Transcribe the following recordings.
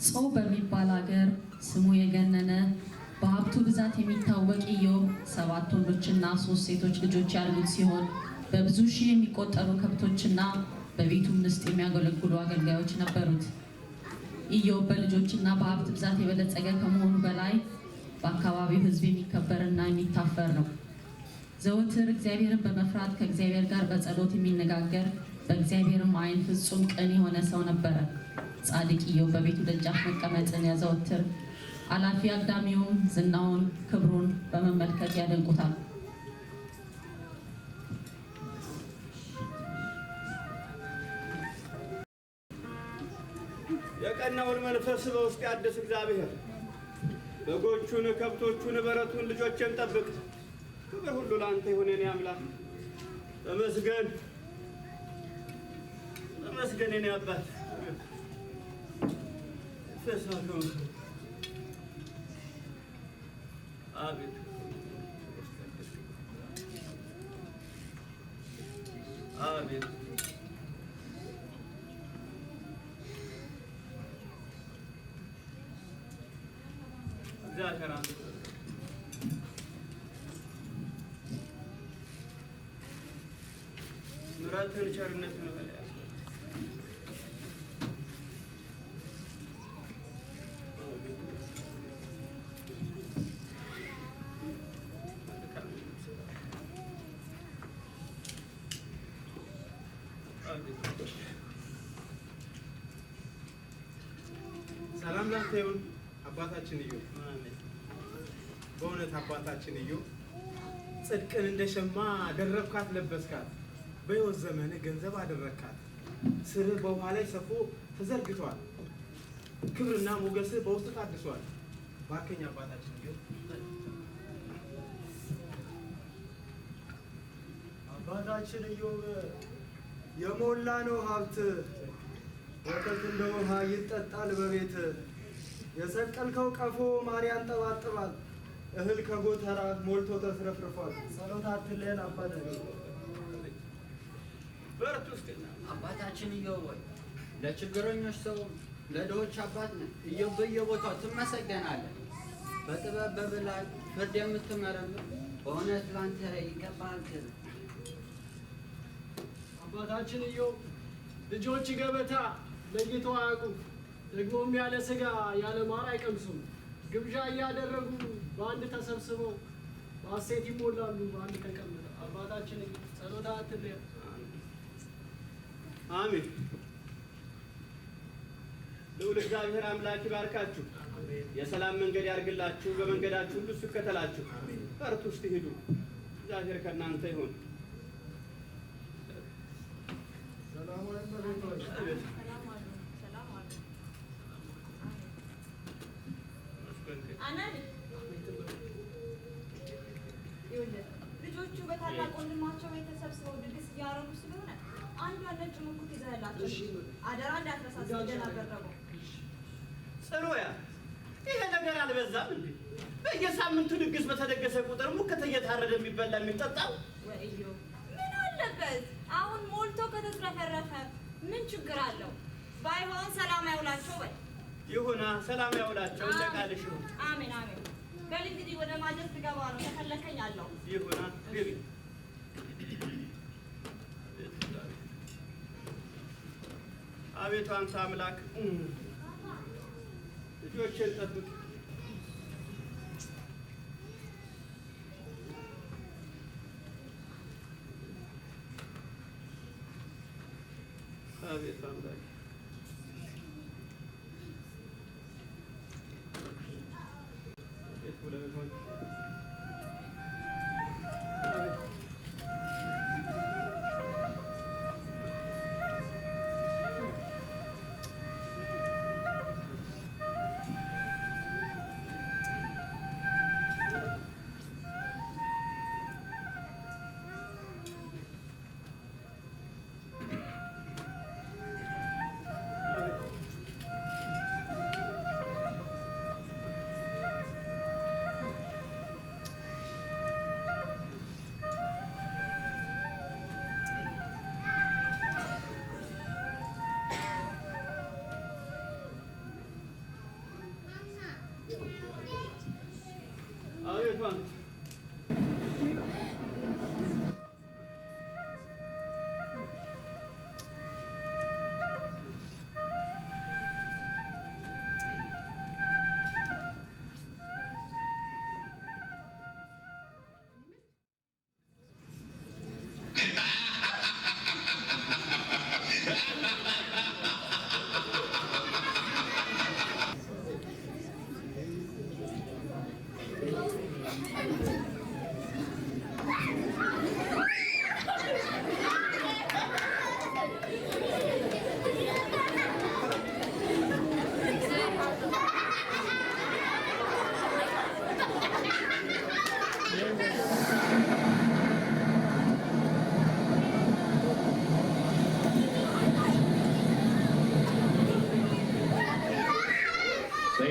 ጾ በሚባል አገር ስሙ የገነነ በሀብቱ ብዛት የሚታወቅ ኢዮብ ሰባት ወንዶችና ሶስት ሴቶች ልጆች ያሉት ሲሆን በብዙ ሺህ የሚቆጠሩ ከብቶችና በቤቱም ውስጥ የሚያገለግሉ አገልጋዮች ነበሩት። ኢዮብ በልጆችና በሀብት ብዛት የበለጸገ ከመሆኑ በላይ በአካባቢው ሕዝብ የሚከበርና የሚታፈር ነው። ዘወትር እግዚአብሔርን በመፍራት ከእግዚአብሔር ጋር በጸሎት የሚነጋገር፣ በእግዚአብሔርም ዓይን ፍጹም ቅን የሆነ ሰው ነበረ። ጻድቅ ኢዮብ በቤቱ ደጃፍ መቀመጥን ያዘወትር፣ አላፊ አግዳሚውም ዝናውን ክብሩን በመመልከት ያደንቁታል። የቀናውን መንፈስ በውስጥ ያድስ እግዚአብሔር። በጎቹን፣ ከብቶቹን፣ በረቱን፣ ልጆችን ጠብቅ። ክብር ሁሉ ለአንተ ይሁን የኔ አምላክ። ተመስገን ተመስገን የኔ አባት። ፈሳከው አቤት አቤት። እግዚአብሔር አንተ ምሕረትህን ቸርነትህን በላይ ሰላም ላንተ ይሁን አባታችን ኢዮብ። በእውነት አባታችን ኢዮብ ጽድቅን እንደ ሸማ ደረብካት፣ ለበስካት። በሕይወት ዘመንህ ገንዘብ አደረግካት። ስርህ በውሃ ላይ ሰፎ ተዘርግቷል። ክብርና ሞገስህ በውስጥ ታድሷል። ባርከኝ አባታችን ኢዮብ። አባታችን ኢዮብ የሞላ ነው ሀብት፣ ወተት እንደ ውሃ ይጠጣል በቤት። የሰቀልከው ቀፎ ማር ያንጠባጥባል፣ እህል ከጎተራ ሞልቶ ተትረፍርፏል። ጸሎት አትለየን አባታችን። በርቱ እስቲ። አባታችን ኢዮብ ሆይ፣ ለችግረኞች ሰው ለድሆች አባት ነህ። ኢዮብ በየቦታው ትመሰገናለህ። በጥበብ በብልሃት ፍርድ የምትመረምር፣ በእውነት ላንተ ይገባሃል ክብር። አባታችን ኢዮብ ልጆች ገበታ ለይተው አያውቁም። ደግሞም ያለ ስጋ ያለ ማር አይቀምሱም። ግብዣ እያደረጉ በአንድ ተሰብስበው በሐሴት ይሞላሉ በአንድ ተቀምጠው። አባታችን ኢዮብ ጸሎትህ አትለየን። አሜን። ልዑል እግዚአብሔር አምላክ ይባርካችሁ፣ የሰላም መንገድ ያርግላችሁ፣ በመንገዳችሁ ሁሉ እሱ ይከተላችሁ። በርቱ እስቲ ሂዱ። እግዚአብሔር ከእናንተ ይሁን። ሰላም ዋሉ እመቤቶች። ሰላም አሉ። ሰላም አሉ። አናን ይኸውልህ፣ ልጆቹ በታላቅ ወንድማቸው ቤት ተሰብስበው ድግስ እያደረጉ ስለሆነ አንዷን ነጭ ሙኩት ይዘህላቸው አደራ እንዳትረሳ። ስትደናገር ጽሩያ፣ ይሄ ነገር አልበዛም እንዴ? በየሳምንቱ ድግስ በተደገሰ ቁጥር ሙክት እየታረደ የሚበላ የሚጠጣው። ወዮ፣ ምን አለበት? አሁን ሞልቶ ከተትረፈረፈ ምን ችግር አለው? ባይሆን ሰላም ያውላቸው በል። ይሁና፣ ሰላም ያውላቸው፣ እንደ ቃልሽ ይሁን። አሜን አሜን። በል እንግዲህ ወደ ማጀት ትገባ ነው። ከፈለከኝ አለው። ይሁና፣ ግቢ። አቤቱ አንተ አምላክ ልጆችን ጠብቅ። አቤቱ አምላክ፣ አቤቱ ለመሆን አቤት።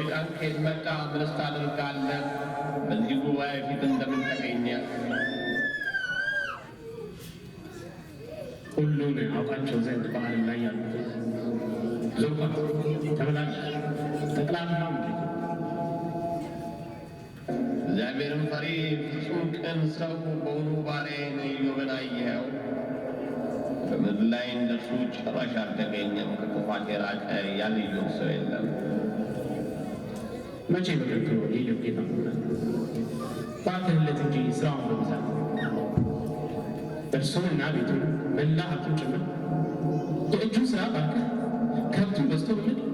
ሰይጣን ከየት መጣ? ምንስ ታደርጋለህ? በዚህ ጉባኤ ፊት እንደምን ተገኘ? ሁሉን አውቃቸው ዘንድ በዓለም ላይ ያሉትን ዞርኳት፣ ተመላለስኩ፣ ጠቅላላ ምድር። እግዚአብሔርን ፈሪ ፍጹም ቅን ሰው በውኑ ባሪያዬን ኢዮብን አየኸው? በምድር ላይ እንደርሱ ጭራሽ አልተገኘም። ከክፋት የራቀ ያለ ኢዮብ ሰው የለም። መቼ በከንቱ የኢዮብ ጌታ ባርክህለት እንጂ ስራውን በብዛት፣ እርሱንና ቤቱን መላ ሀብቱን ጭምር። የእጁን ስራ ባርከህ ከብቱን በዝቶ በምድር፣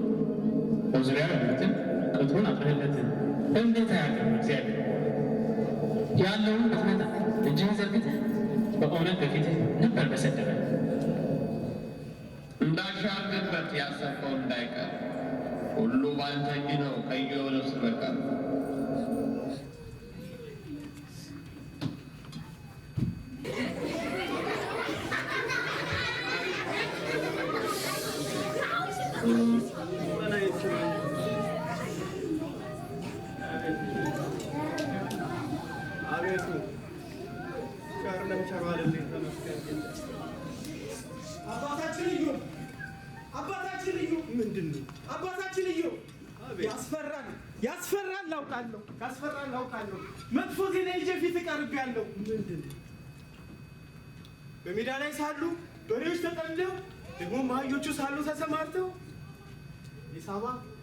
በዙሪያው ያሉትን ቅጥሩን አጥረህለት እንዴት አያውቅም እግዚአብሔር? ያለውን ብትመጣ እጅህን ዘርግተህ በእውነት በፊትህ ነበር በሰደበ። እንዳሻግበት ያሰብከው እንዳይቀር፣ ሁሉ በአንተ እጅ ነው ከኢዮብ ነፍስ በቀር። አቤቱ ቸር ነህ፣ ቸር ዋልልኝ፣ ተመስገን። አባታችን ኢዮብ፣ አባታችን ኢዮብ፣ ምንድን ነው? አባታችን ኢዮብ፣ አቤት። ያስፈራል፣ ያስፈራል፣ አውቃለሁ፣ ያስፈራል፣ አውቃለሁ። መጥፎ ዜና ይዤ ፊት ቀርቤያለሁ። ምንድን ነው? በሜዳ ላይ ሳሉ በሬዎች ተጠምደው፣ ደግሞ አህዮቹ ሳሉ ተሰማርተው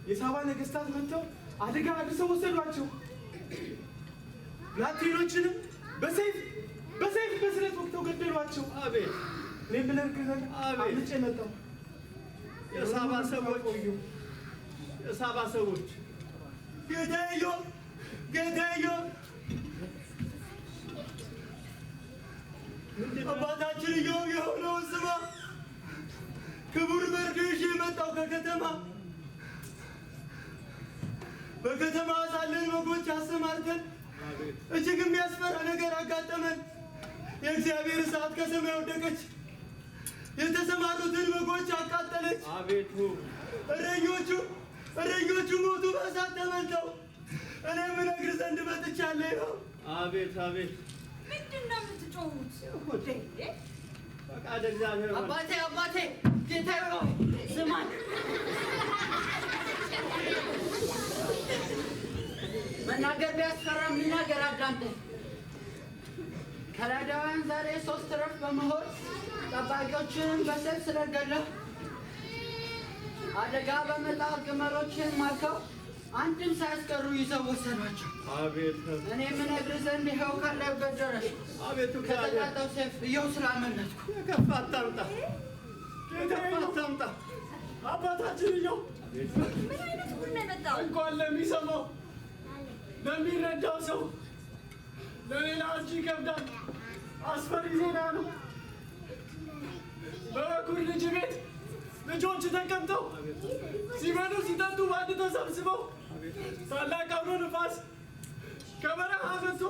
የሳባ ነገስታት መጥተው አደጋ አድርሰው ወሰዷቸው። ብላቴኖችንም በሰይፍ በሰይፍ በስለት ወቅተው ገደሏቸው። አቤት። እኔም ብለህ ዘንድ አቤት። አምልጬ መጣሁ። የሳባ ሰዎች፣ የሳባ ሰዎች። ጌታ ኢዮብ፣ ጌታ ኢዮብ፣ አባታችን ኢዮብ የሆነውን ስማ። ክቡር መርዶ ይዤ የመጣው ከከተማ። በከተማ ሳለን በጎች አሰማርተን እጅግ የሚያስፈራ ነገር አጋጠመን። የእግዚአብሔር እሳት ከሰማይ ወደቀች፣ የተሰማሩትን በጎች አቃጠለች። አቤቱ። እረኞቹ ሞቱ በእሳት ተበልተው። እኔም እነግርህ ዘንድ መጥቻለሁ። ይኸው። አቤት፣ አቤት። ምንድን ነው የምትጮሁት? ፈቃደ እግዚአብሔር ሆነ። አባቴ፣ አባቴ፣ ጌታዬ ሆይ ስማኝ። መናገር ቢያስፈራም ልናገር፣ አዳምጠኝ። ከለዳውያን ዛሬ 3 ረፍ በመሆን ጠባቂዎችንም በሰይፍ ስለገለሁ፣ አደጋ በመጣል ግመሎችን ማርከው አንድም ሳያስቀሩ ይዘው ወሰዷቸው። አቤት። እኔ የምነግርህ ዘንድ ይኸው ካለሁበት ደረስኩ። አቤቱ እግዚአብሔር፣ ከተቃጣው ሰይፍ ይኸው ስላመለጥኩ። የከፋ አታምጣ፣ የከፋ አታምጣ። አባታችን ኢዮብ፣ ምን አይነት ጉድ ነው የመጣው? እንኳን ለሚሰማው ለሚረዳው ሰው ለሌላ እጅ ይከብዳል። አስፈሪ ዜና ነው። በበኩር ልጅ ቤት ልጆች ተቀምጠው ሲበሉ ሲጠጡ በአንድ ተሰብስበው ታላቅ አውሎ ንፋስ ከበረሃ መጥቶ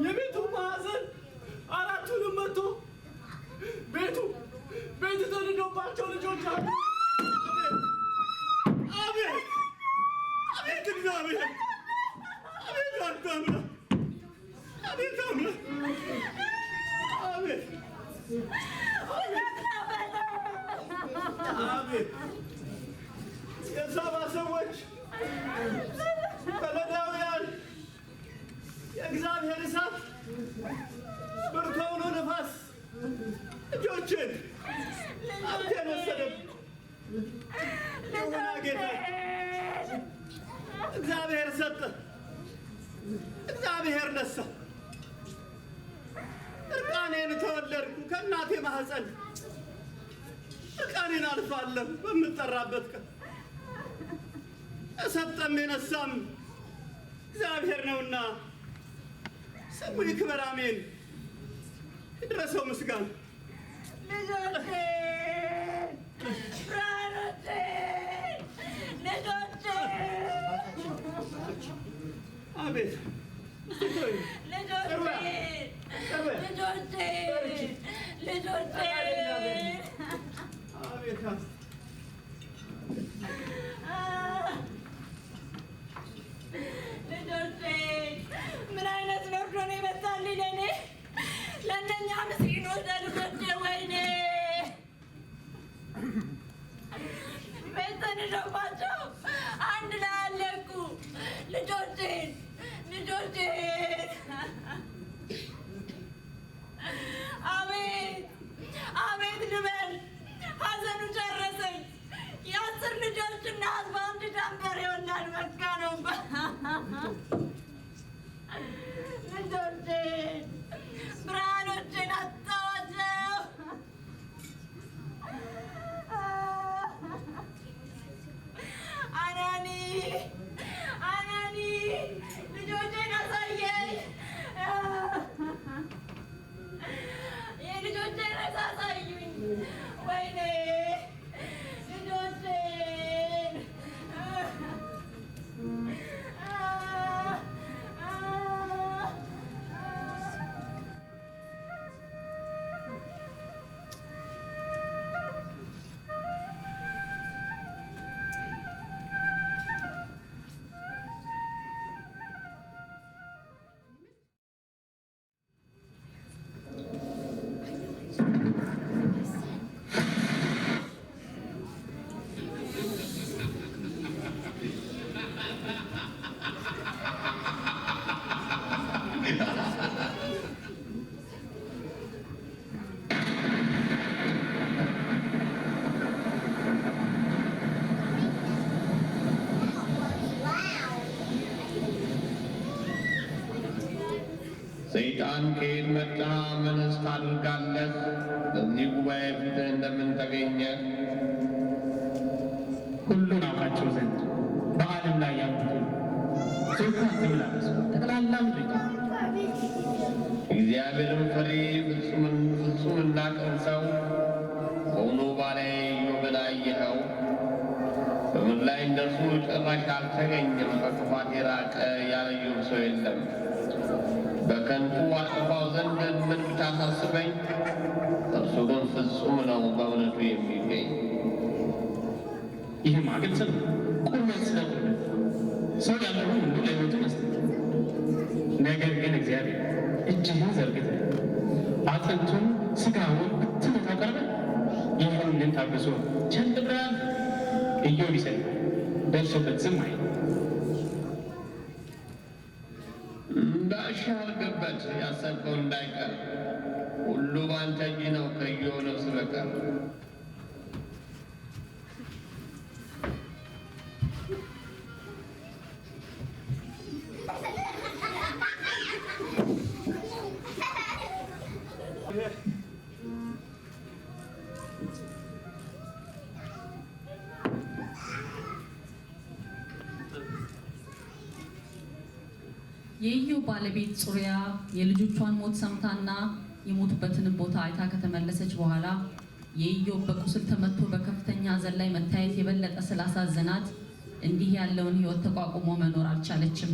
የቤቱ ማዕዘን አራቱንም መጥቶ ቤቱ ቤቱ ተንዶባቸው ልጆች አሉ። አቤት፣ አቤት እግዚአብሔር፣ አቤት አንተ አምላክ፣ አቤት አምላክ፣ አቤት፣ አቤት። የሳባ ሰዎች፣ ከለዳውያን፣ የእግዚአብሔር እሳት፣ ብርቱ አውሎ ነፋስ ልጆችን ሀብቴን ወሰደብኝ። ይሁና ጌታ፣ እግዚአብሔር ሰጠ፣ እግዚአብሔር ነሳ። እርቃኔን ተወለድኩ ከእናቴ ማህፀን፣ እርቃኔን አልፋለሁ በምጠራበት ቀን። የሰጠም የነሳም እግዚአብሔር ነውና ስሙ ይክበር አሜን። ይድረሰው ምስጋና። ልጆቼ፣ ብርሃኖቼ፣ ልጆቼ፣ አቤት። ልጆቼ፣ ልጆቼ፣ ልጆቼ። አቤት። ለኔ ለእነኛ ምስኪኖች ለልጆቼ ወይኔ ቤት ተንዶባቸው አንድ ላይ አለቁ። ልጆቼን ልጆቼን አቤት አቤት ልበል፣ ሐዘኑ ጨረሰኝ። የ10 ልጆች እናት በአንድ ጀንበር የወላድ መካ ነው። ልጆቼን ብርሃኖቼን አጣኋቸው። አናኒ አናኒ ልጆቼን አሳየኝ። የልጆቼን ሬሳ አሳዩኝ። ወይኔ ልጆቼን። ሰይጣን ከየት መጣ? ምንስ ታደርጋለህ? በዚህ ጉባኤ ፊትህ እንደምን ተገኘህ? ሁሉን አውቃቸው ዘንድ በዓለም ላይ ያሉትን ስንኳን ተመላለሱ ጠቅላላ ምድሪቱ እግዚአብሔርን ፈሪ ፍጹምና ቅን ሰው በውኑ ባሪያዬ ኢዮብን አየኸው? በምድር ላይ እንደርሱ ጭራሽ አልተገኘም። ከክፋት የራቀ ያለ ኢዮብ ሰው የለም። በከንቱ አጠፋው ዘንድ ምን ብታሳስበኝ? እርሱ ግን ፍጹም ነው፣ በእውነቱ የሚገኝ። ይህማ ግልጽ ነው። ቁርበት ስለ ቁርበት ሰው ያለውን ሁሉ ለሕይወቱ መስጠት። ነገር ግን እግዚአብሔር እጅህን ዘርግተህ አጥንቱን ሥጋውን ብትመታው ቀርበህ ይህንን ታግሶ ቸል ብለሃል። ኢዮብ ይሰድባል፣ ደርሶበት ዝም አይልም። እንዳሻህ አድርግበት፣ ያሰብከው እንዳይቀር። ሁሉ በአንተ እጅ ነው ከኢዮብ ነፍስ በቀር። የኢዮብ ባለቤት ጽሩያ የልጆቿን ሞት ሰምታና የሞቱበትንም ቦታ አይታ ከተመለሰች በኋላ የኢዮብ በቁስል ተመቶ በከፍተኛ ሐዘን ላይ መታየት የበለጠ ስላሳዘናት እንዲህ ያለውን ሕይወት ተቋቁሞ መኖር አልቻለችም።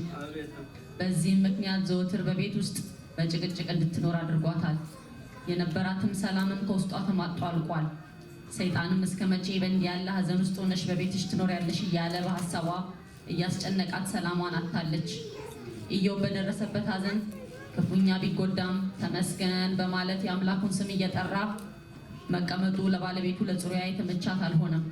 በዚህም ምክንያት ዘወትር በቤት ውስጥ በጭቅጭቅ እንድትኖር አድርጓታል። የነበራትም ሰላምም ከውስጧ ተሟጦ አልቋል። ሰይጣንም እስከ መቼ በእንዲህ ያለ ሐዘን ውስጥ ሆነሽ በቤትሽ ትኖሪያለሽ እያለ በሀሳቧ እያስጨነቃት ሰላሟን አጥታለች። ኢዮብ በደረሰበት ሐዘን ክፉኛ ቢጎዳም ተመስገን በማለት የአምላኩን ስም እየጠራ መቀመጡ ለባለቤቱ ለጽሩያ የተመቻት አልሆነም።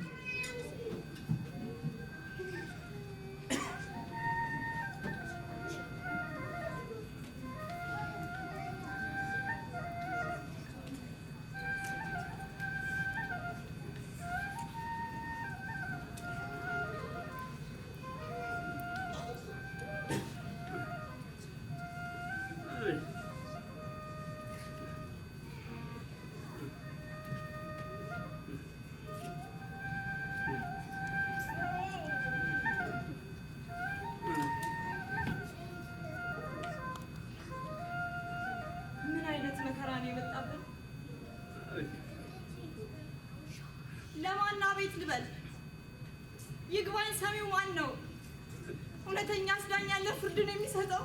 ምን አይነት መከራ ነው የመጣብን? ለማን አቤት ልበል? ይግባኝ ሰሚው ማን ነው? እውነተኛ ዳኛ አለ ፍርድን የሚሰጠው?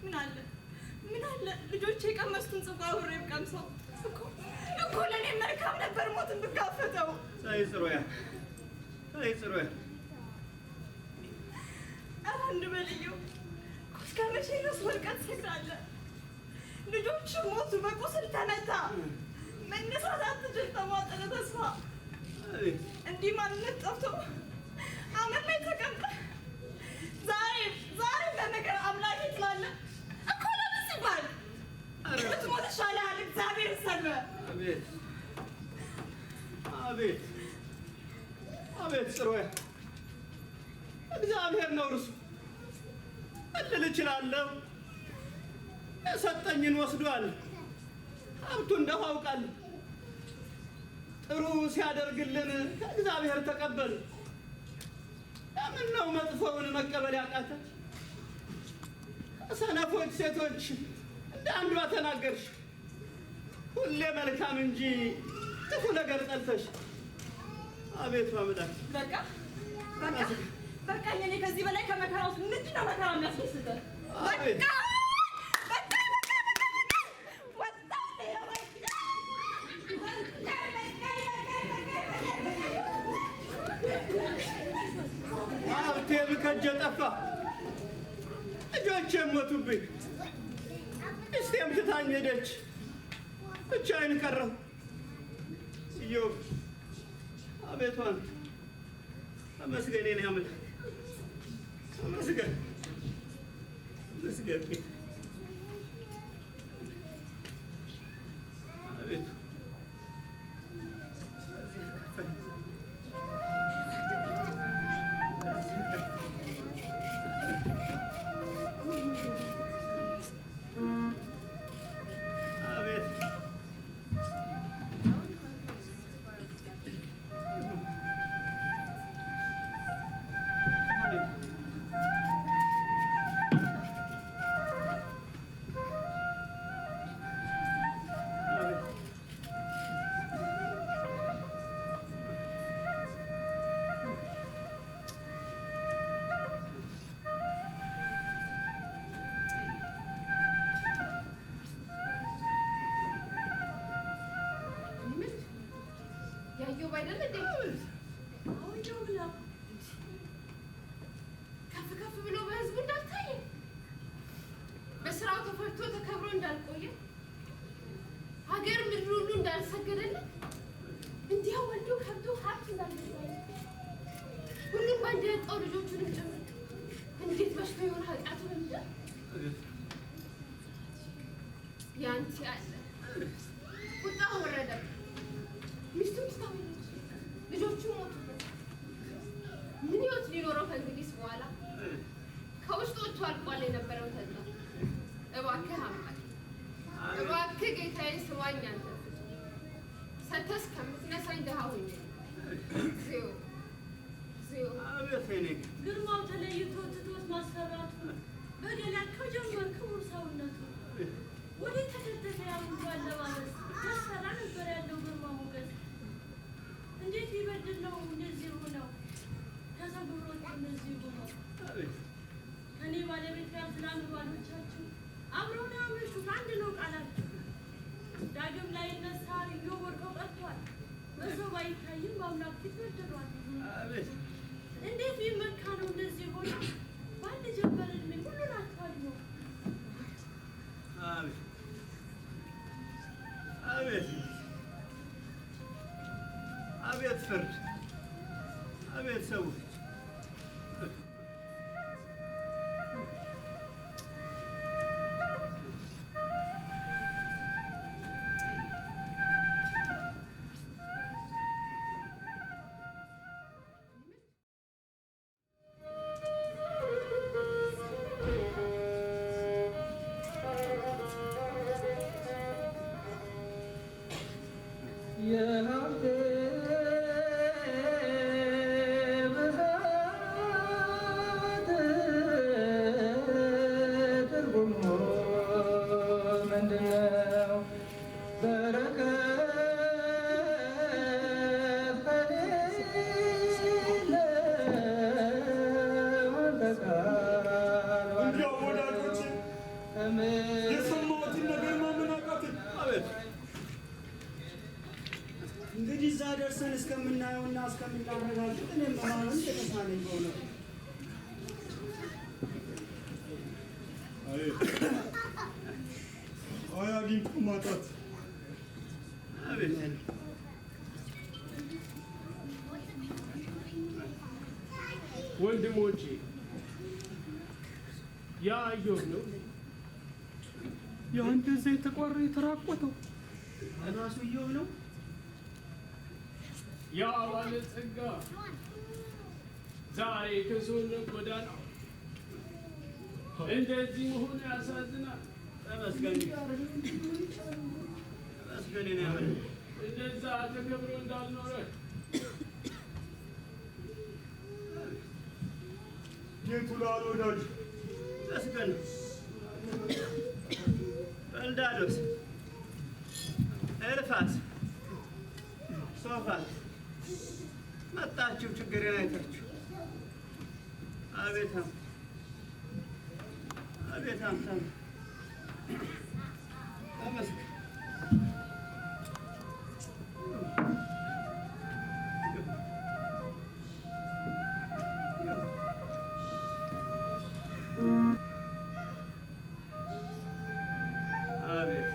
ምን አለ ምን አለ ልጆቼ የቀመሱትን ጽዋ አብሬ ብቀምሰው እኮ እኮ ለእኔ መልካም ነበር ሞትን ብጋፈጠው። ተይ ጽሩያ፣ ተይ ጽሩያ። ኧረ አንድ በልየው እስከ መቼ ድረስ ወድቀህ ትሰግዳለህ? ልጆች ሞቱ፣ በቁስል ተመታ፣ መነሳት አትችል፣ ተሟጠለ ተስፋ። እንዲህ ማንነት ጠፍቶ አመድ ላይ ተቀምጠህ ዛሬ ዛሬ በመከራ አምላኬ ትላለህ እኮ። ለምን ሲባል ብትሞት ይሻልሃል። እግዚአብሔር ሰድበህ። አቤት አቤት አቤት ጽሮያ፣ እግዚአብሔር ነው እርሱ። እልል እችላለሁ። የሰጠኝን ወስዷል። ሀብቱ እንደው አውቃለሁ። ጥሩ ሲያደርግልን ከእግዚአብሔር ተቀበል። ለምን ነው መጥፎውን መቀበል ያቃተ? ሰነፎች ሴቶች እንደ አንዷ ተናገርሽ። ሁሌ መልካም እንጂ ክፉ ነገር ጠልተሽ። አቤቱ አምላክ፣ በቃ በቃ በቃ። እኔ ከዚህ በላይ ከመከራ ውስጥ ምንድን ነው መከራ የሚያስደስተህ? አቤት። በቃ በቃ በቃ በቃ በቃ። ወጣሁ በቃ ሀብቴም ከእጄ ጠፋ፣ ልጆቼም ሞቱብኝ፣ ሚስቴም ትታኝ ሄደች፣ ብቻዬን ቀረሁ። ኢዮብ፣ አቤቱ አንተ ተመስገን፣ የእኔ አምላክ ተመስገን፣ ተመስገን ጌታ። አቤቱ ስለዚህ ከፈለኝ። አቤት። ምን ያየው አይደል እንዴ? አሁን ነው። ከፍ ከፍ ብሎ በህዝቡ እንዳልታየ፣ በስራው ተፈርቶ ተከብሮ እንዳልቆየ፣ ሀገር ምድር ሁሉ እንዳልሰገደለት፣ እንዲያው ወልዶ ከብዶ ሀብት እንዳልገዛ፣ ሁሉም ባንድ ያጣው ልጆቹንም ጭምር እንዴት በዝቶ ይሆን ኃጢአቱ በምድር? ያንተ ያለ ቁጣ ወረደበት፣ ሚስቱም ትታው ሄደች፣ ልጆቹም ሞቱበት። ምን ህይወት ሊኖረው ከእንግዲህስ በኋላ? ከውስጥ ወጥቶ አልቋል የነበረው ተድላ። እባክህ አምላክ፣ እባክህ ጌታዬ ስማኝ፣ አንተ ሰተህ እስከምትነሳኝ ድሃ ሆኜ እግዚኦ እግዚኦ። አቤት የእኔ ጌታ። ግርማው ተለይቶ ትቶት ማስፈራቱ በደል ያከው ጀመር ክቡር ሰውነቱ። ወዴት ተከተተ ያ ሁሉ አለባበስ? ያስፈራ ነበር ያለው ግርማ ሞገስ። እንዴት ቢበድል ነው እንደዚህ ሆነው? ተሰብሮት እንደዚህ ሆነው? ከእኔ ባለቤት ጋር ትናንት ባሎቻችሁ አብረው ነው ያመሹት፣ አንድ ነው ቃላችሁ። ዳግም ላይነሳ ኢዮብ ወድቆ ቀርቷል። በሰው ባይታይም በአምላክ ፊት በድሏል። እንዴት ቢመካ ነው እንደዚህ ሆነው? በአንድ ጀንበር እድሜ ሁሉን አጥቷል ኢዮብ። አቤት አቤት አቤት ፍርድ፣ አቤት ሰዎች። የሀብቴ ብዛት ትርጉሙ ምንድነው? በረከት ከሌለ አንተ ቃል እንዲያው ወዳጆቼ፣ የሰማሁትን ነገር ማመን አቃተኝ። አቤት። እንግዲህ እዛ ደርሰን እስከምናየውና እስከምናረጋግጥ እኔም ማመን ተሳነኝ በእውነቱ። አይ አግኝቶ ማጣት። አቤት። ወንድሞቼ፣ ያ ኢዮብ ነው። ያ እንደዚያ የተቋረ የተራቆተው ራሱ ኢዮብ ነው። ያ ባለጸጋ ዛሬ ከሰውነት ጎዳና እንደዚህ መሆኑ ያሳዝናል። ተመስገን ተመስገን የኔ አምላክ። እንደዛ ተከብሮ እንዳልኖረ። ጌቱ ላል ወዳጅ። ተመስገን። በልዳዶስ፣ ኤልፋዝ፣ ሶፋስ መጣችሁ፣ ችግሬን አይታችሁ። አቤት አቤት ሀብታም፣ ተመስገን። አቤት፣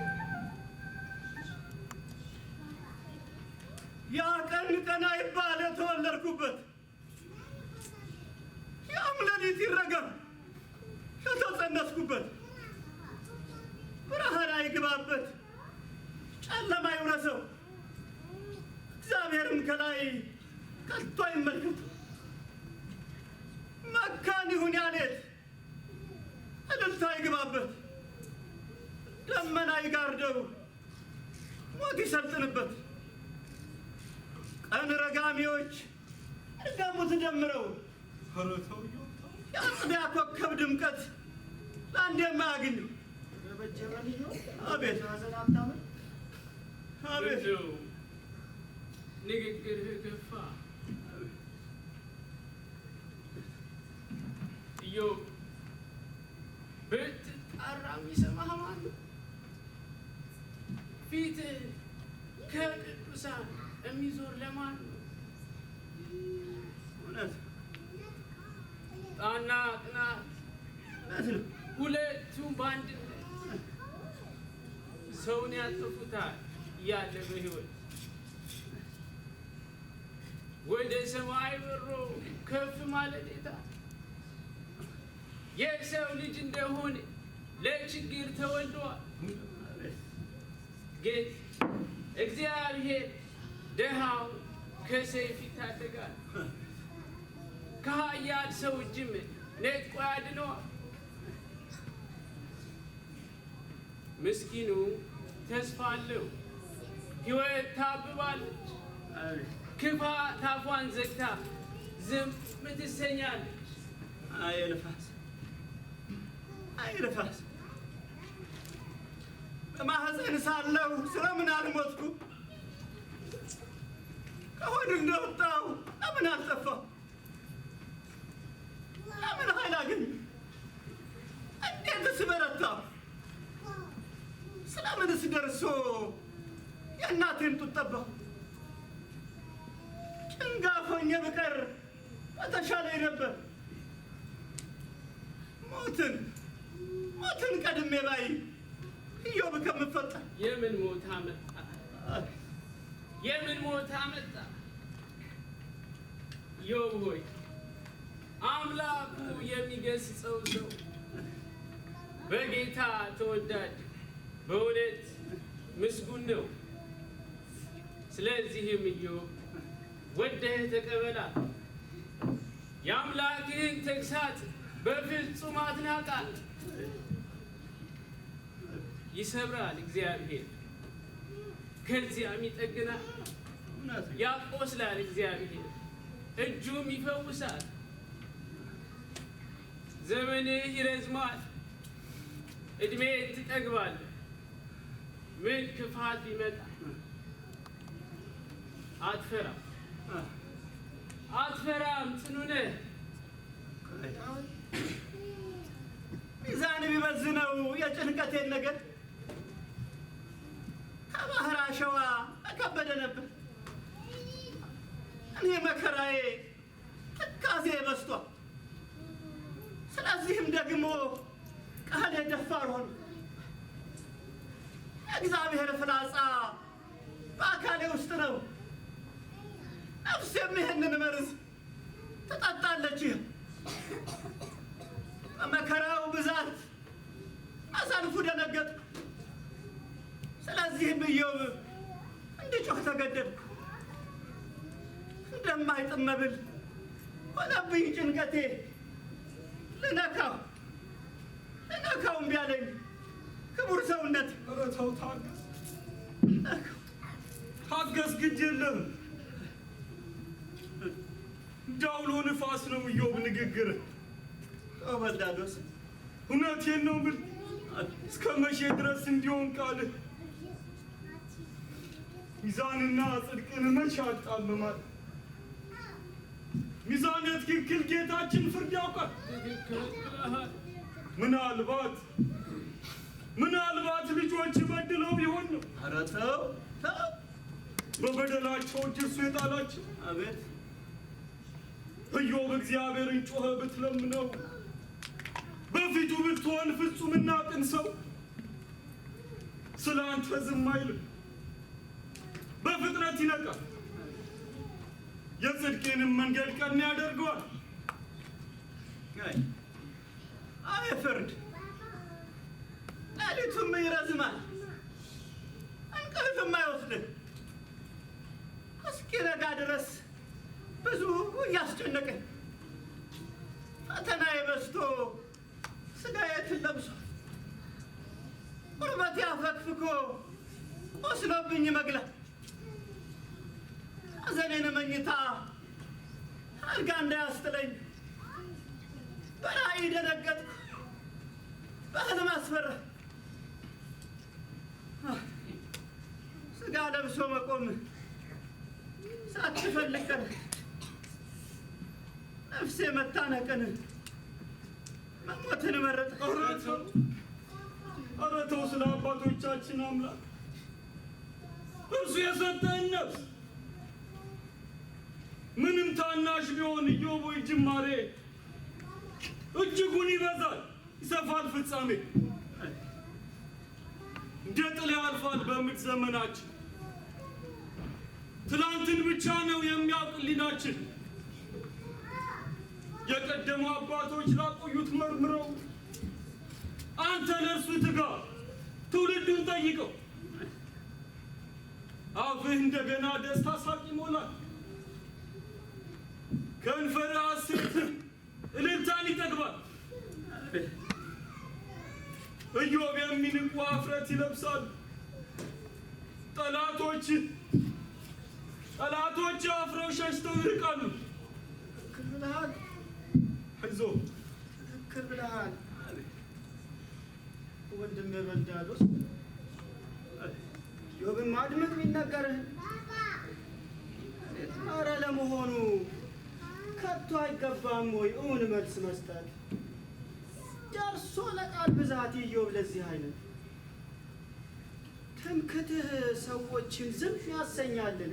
ያ ቀን ቀና ይባል የተወለድኩበት፣ ያም ሌሊት ይረገም የተጸነስኩበት፣ ብርሃን አይግባበት፣ ጨለማ ይውረሰው፣ እግዚአብሔርም ከላይ ከቶ አይመልከት። መካን ይሁን ያሌት፣ እልልታ አይግባበት፣ ደመና ይጋርደው፣ ሞት ይሰልጥንበት። ቀን ረጋሚዎች እርገሙት ደምረው፣ ኧረ ተው ኢዮብ ተው። የአጥቢያ ኮከብ ድምቀት ለአንድ የማያገኙ። አቤት። ሐዘን አታምር። አቤት። እንደው ንግግርህ ገፋ። ኢዮብ፣ ብትጣራ የሚሰማህ ማን ነው? ፊትህ ከቅዱሳን የሚዞር ለማን ነው? እውነት። ጣና ቅናት እውነት ነው። ሁለቱም በአንድነት ሰውን ያጠፉታል እያለ በሕይወት ወደ ሰማይ በሮ ከፍ ማለት የታ? የሰው ልጅ እንደሆነ ለችግር ተወልደዋል። ግን እግዚአብሔር ድሃው ከሰይፍ ይታደጋል፣ ከኃያል ሰው እጅም ነጥቆ ያድነዋል። ምስኪኑ ተስፋ አለው፣ ሕይወት ታብባለች። ክፋት አፏን ዘግታ ዝም ትሰኛለች። አይ ንፋስ፣ አይ ንፋስ፣ በማህፀን ሳለሁ ስለምን አልሞትኩ? ከሆድ እንደወጣሁ ለምን አልጠፋሁ? ለምን ኃይል አገኘ? እንዴትስ በረታሁ? ስለምንስ ደርሶ የእናቴን ጡት ጠባሁ? ጭንጋፍ ሆኜ ብቀር በተሻለኝ ነበር። ሞትን ሞትን ቀድሜ ባይ ኢዮብ ከምፈጠር። የምን ሞት አመጣ? የምን ሞት አመጣ? ኢዮብ ሆይ፣ አምላኩ የሚገስጸው ሰው በጌታ ተወዳጅ በእውነት ምስጉን ነው። ስለዚህም ኢዮብ፣ ወደህ ተቀበላት፣ የአምላክህን ተግሣጽ በፍጹም አትናቃት። ይሰብራል እግዚአብሔር፣ ከዚያም ይጠግናል። ያቆስላል እግዚአብሔር፣ እጁም ይፈውሳል። ዘመንህ ይረዝማል፣ ዕድሜ ትጠግባለህ። ምን ክፋት ቢመጣ አትፈራም፣ አትፈራም፣ ጽኑ ነህ። ሚዛን ቢመዝነው የጭንቀቴን ነገር ከባህር አሸዋ በከበደ ነበር። እኔ መከራዬ ትካዜ በዝቷል። ስለዚህም ደግሞ ቃሌ ደፋር ሆነ። የእግዚአብሔር ፍላጻ በአካሌ ውስጥ ነው። ነፍሴም ይህንን መርዝ ትጠጣለች። በመከራው ብዛት አሳልፉ ደነገጥኩ። ስለዚህም ኢዮብ እንድጮህ ተገደድኩ። እንደማይጥም መብል ሆነብኝ ጭንቀቴ። ልነካው ልነካው እምቢ አለኝ ክቡር ሰውነት። ኧረ ተው ታገስ፣ ታገስ፣ ግድ የለም። እንደ አውሎ ንፋስ ነው ኢዮብ ንግግር። ተው በልዳዶስ፣ እውነቴን ነው የምልህ። እስከ መቼ ድረስ እንዲሆን ቃልህ? ሚዛንና ጽድቅን መቼ ያጣምማል? ሚዛን የትክክል ጌታችን ፍርድ ያውቃል። ምናልባት ምናልባት ልጆች በድለው ቢሆን ነው። ኧረ ተው ተው፣ በበደላቸው እጅ እርሱ የጣላቸው። አቤት ኢዮብ እግዚአብሔርን ጮኸ ብትለምነው በፊቱ ብትሆን ፍጹምና ቅን ሰው ስለ አንተ ዝም አይልም፣ በፍጥነት ይነቃል፣ የጽድቅንም መንገድ ቀና ያደርገዋል። አይ ፍርድ ሌሊቱም ይረዝማል፣ እንቅልፍም አይወስድም። እስኪነጋ ድረስ ብዙ እያስጨነቀኝ ፈተናዬ በዝቶ ስጋዬ ትል ለብሷል። ቁርበቴ አፈግፍጎ ቆስሎብኝ መግላል። ሐዘኔን መኝታ አልጋ እንዳያስጥለኝ በራእይ ደነገጥኩ፣ በህልም አስፈራ። ስጋ ለብሶ መቆም ሳትፈልግ ቀን ነፍሴ መታነቅን መሞትን መረጠ። ኧረ ተው፣ ስለ አባቶቻችን አምላክ እርሱ የሰጠህን ነፍስ ምንም ታናሽ ቢሆን ኢዮብ ወይ ጅማሬ እጅጉን ይበዛል፣ ይሰፋል ፍጻሜ። እንደ ጥላ ያልፋል በምት ዘመናችን። ትላንትን ብቻ ነው የሚያውቅ ሕሊናችን። የቀደሙ አባቶች ላቆዩት መርምረው አንተ ለእርሱ ትጋ፣ ትውልዱን ጠይቀው። አፍህ እንደገና ደስታ ሳቅ ይሞላል፣ ከንፈርህ ሐሴትን እልልታን ይጠግባል። ኢዮብ የሚንቁ አፍረት ይለብሳሉ። ጠላቶች ጠላቶች አፍረው ሸሽተው ይርቃሉ። ትክክል ብለሃል፣ አይዞህ፣ ትክክል ብለሃል ወንድሜ በልዳዶስ። ኢዮብም አድምጥ የሚነገርህን። ኧረ ለመሆኑ ከቶ አይገባም ወይ እውን መልስ መስጠት? ደርሶ ለቃል ብዛት ኢዮብ ለዚህ አይነት ትምክትህ ሰዎችን ዝም ያሰኛልን?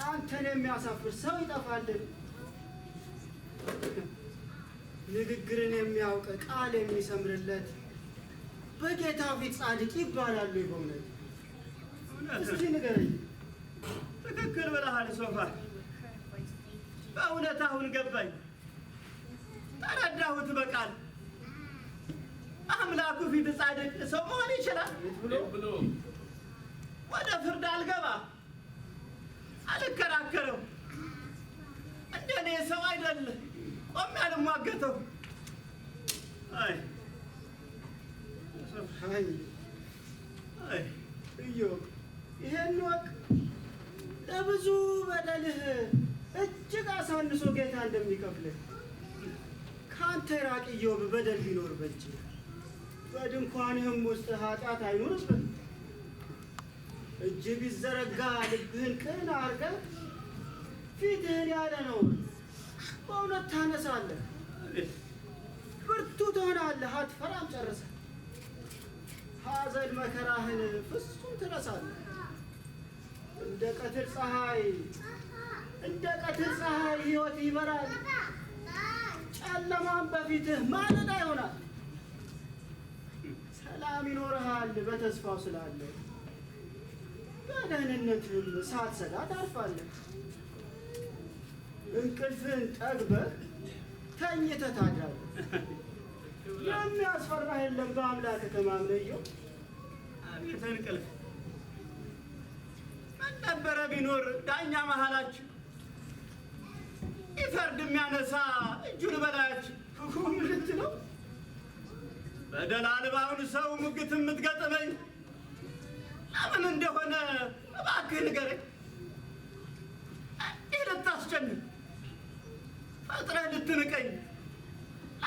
አንተን የሚያሳፍር ሰው ይጠፋልን? ንግግርን የሚያውቅ ቃል የሚሰምርለት በጌታ ፊት ጻድቅ ይባላሉ። በእውነት እስቲ ንገረኝ። ትክክል ብለሃል ሶፋር። በእውነት አሁን ገባኝ፣ ተረዳሁት በቃል። አምላኩ ፊት ጻድቅ ሰው መሆን ይችላል ብሎ ወደ ፍርድ አልገባ፣ አልከራከረው። እንደኔ ሰው አይደል፣ ቆሜ አልሟገተው። አይ አይ አይ ኢዮብ ይሄን ወቅ ለብዙ በደልህ እጅግ አሳንሶ ጌታ እንደሚከፍልህ ከአንተ የራቅ ኢዮብ። በደል ቢኖር በእጅህ በድንኳንህም ውስጥ ኃጢአት አይኑርብህ። እጅህ ቢዘረጋ ልብህን ቅን አድርገህ ፊትህን ያለ ነውር በእውነት ታነሳለህ፣ ብርቱ ትሆናለህ፣ አትፈራም ጨርሰህ። ሐዘን መከራህን ፍጹም ትረሳለህ። እንደ ቀትር ፀሐይ እንደ ቀትር ፀሐይ ሕይወት ይበራል፣ ጨለማም በፊትህ ማለዳ ይሆናል። ሰላም ይኖርሃል በተስፋው ስላለ፣ በደህንነትህም ሳትሰጋ ታርፋለህ። እንቅልፍህን ጠግበህ ተኝተህ ታድራለህ። የሚያስፈራህ የለም በአምላክህ ተማምነህ ኢዮብ። አቤት እንቅልፍ! ምን ነበረ ቢኖር ዳኛ መሃላችን ይፈርድ የሚያነሳ እጁን በላያችን። ምን ልትለው? በደል አልባውን ሰው ሙግት የምትገጥመኝ ለምን እንደሆነ እባክህ ንገረኝ። እንዲህ ልታስጨንቅ ፈጥረህ ልትንቀኝ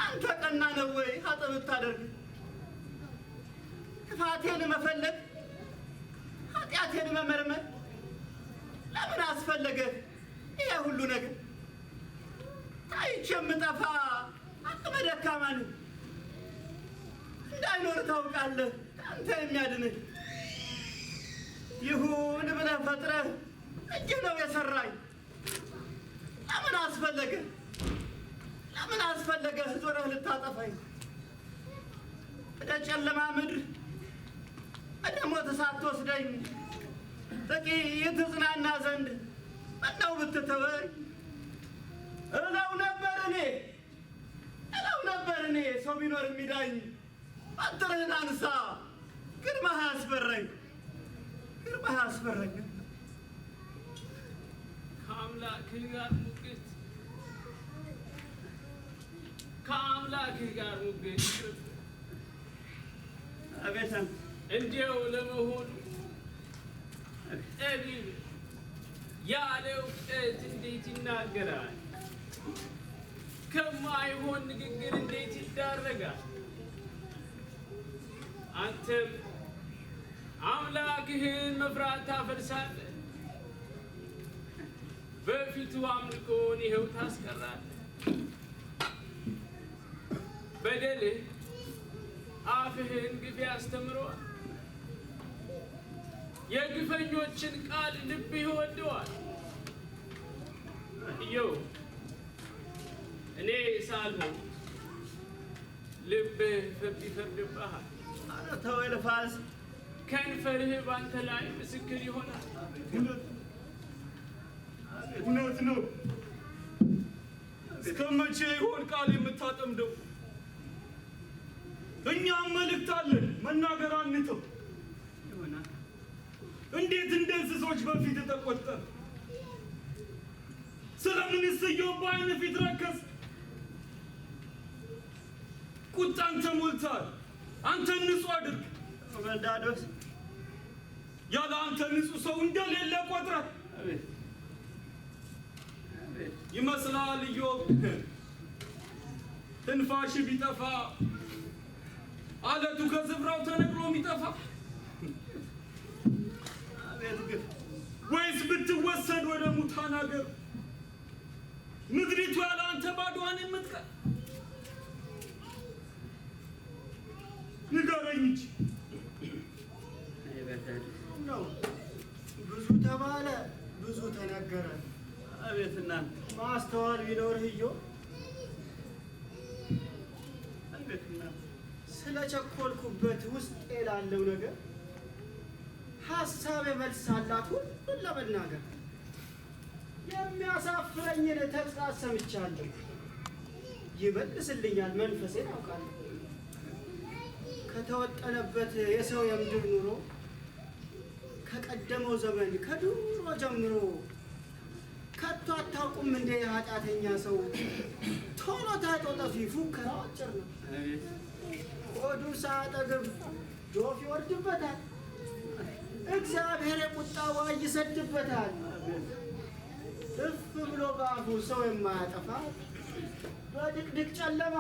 አንተ ቀና ነው ወይ ኃጥእ ብታደርግ? ክፋቴን መፈለግ ኃጢአቴን መመርመር ለምን አስፈለገህ ይሄ ሁሉ ነገር? ታይቼ የምጠፋ አቅመ ደካማ ነኝ። እንዳይኖር ታውቃለህ ከአንተ የሚያድንህ። ይሁን ብለህ ፈጥረህ እጅህ ነው የሰራኝ። ለምን አስፈለገህ? ለምን አስፈለገህ ዞረህ ልታጠፋኝ? ወደ ጨለማ ምድር ወደ ሞት ሳትወስደኝ ጥቂት እጽናና ዘንድ ምነው ብትተወኝ? እለው ነበር እኔ እለው ነበር እኔ ሰው ቢኖር የሚዳኝ። በትርህን አንሳ ግርማህ አያስፈራኝ፣ ግርማህ አያስፈራኝ። ከአምላክህ ጋር ሙግት፣ ከአምላክህ ጋር ሙግት። አቤት። እንዲያው ለመሆኑ ጠቢብ ያለ እውቀት እንዴት ይናገራል? ከማይሆን ንግግር እንዴት ይዳረጋል? አንተም አምላክህን መፍራት ታፈልሳለህ፣ በፊቱ አምልኮን ይኸው ታስቀራለህ። በደልህ አፍህን ግፍ ያስተምረዋል፣ የግፈኞችን ቃል ልብህ ይወደዋል። ኢዮብ እኔ ሳልሞት ልብህ ፍርድ ይፈርድብሃል። ኧረ ተው ኤልፋዝ፣ ከንፈርህ በአንተ ላይ ምስክር ይሆናል። እውነት ነው። እስከ መቼ ይሆን ቃል የምታጠምደው? እኛም መልእክት አለን መናገር አንተው። እንዴት እንደ እንስሶች በፊት ተቆጠር? ስለምንስ ኢዮብ በዓይንህ ፊት ረከስ? ቁጣን ተሞልተሃል። አንተን ንጹሕ አድርግ። በልዳዶስ ያለ አንተ ንጹሕ ሰው እንደሌለ ቆጥረህ ይመስላል። ኢዮብ ትንፋሽ ቢጠፋ አለቱ ከስፍራው ተነቅሎ የሚጠፋ አቤት ግፍ! ወይስ ብትወሰድ ወደ ሙታን አገር ምድሪቱ ያለ አንተ ባዶዋን የምትቀር? ንገረኝ እንጂ። ነው ብዙ ተባለ፣ ብዙ ተነገረ። አቤት እናንተ! ማስተዋል ቢኖርህ ኢዮብ አቤት እናንተ! ስለ ቸኮልኩበት ውስጤ ላለው ነገር ሀሳብ መልስ አላት ሁሉን ለመናገር። የሚያሳፍረኝን ተግሣጽ ሰምቻለሁ፣ ይመልስልኛል መንፈሴን አውቃለሁ። ከተወጠነበት የሰው የምድር ኑሮ ከቀደመው ዘመን ከድሮ ጀምሮ ከቶ አታውቁም እንደ ኃጢአተኛ ሰው ቶሎ ታይቶ ጠፊ ፉከራው አጭር ነው። ሆዱን ሳያጠግብ ዶፍ ይወርድበታል። እግዚአብሔር የቁጣ ውሃ ይሰድበታል። እፍ ብሎ በአፉ ሰው የማያጠፋ በድቅድቅ ጨለማ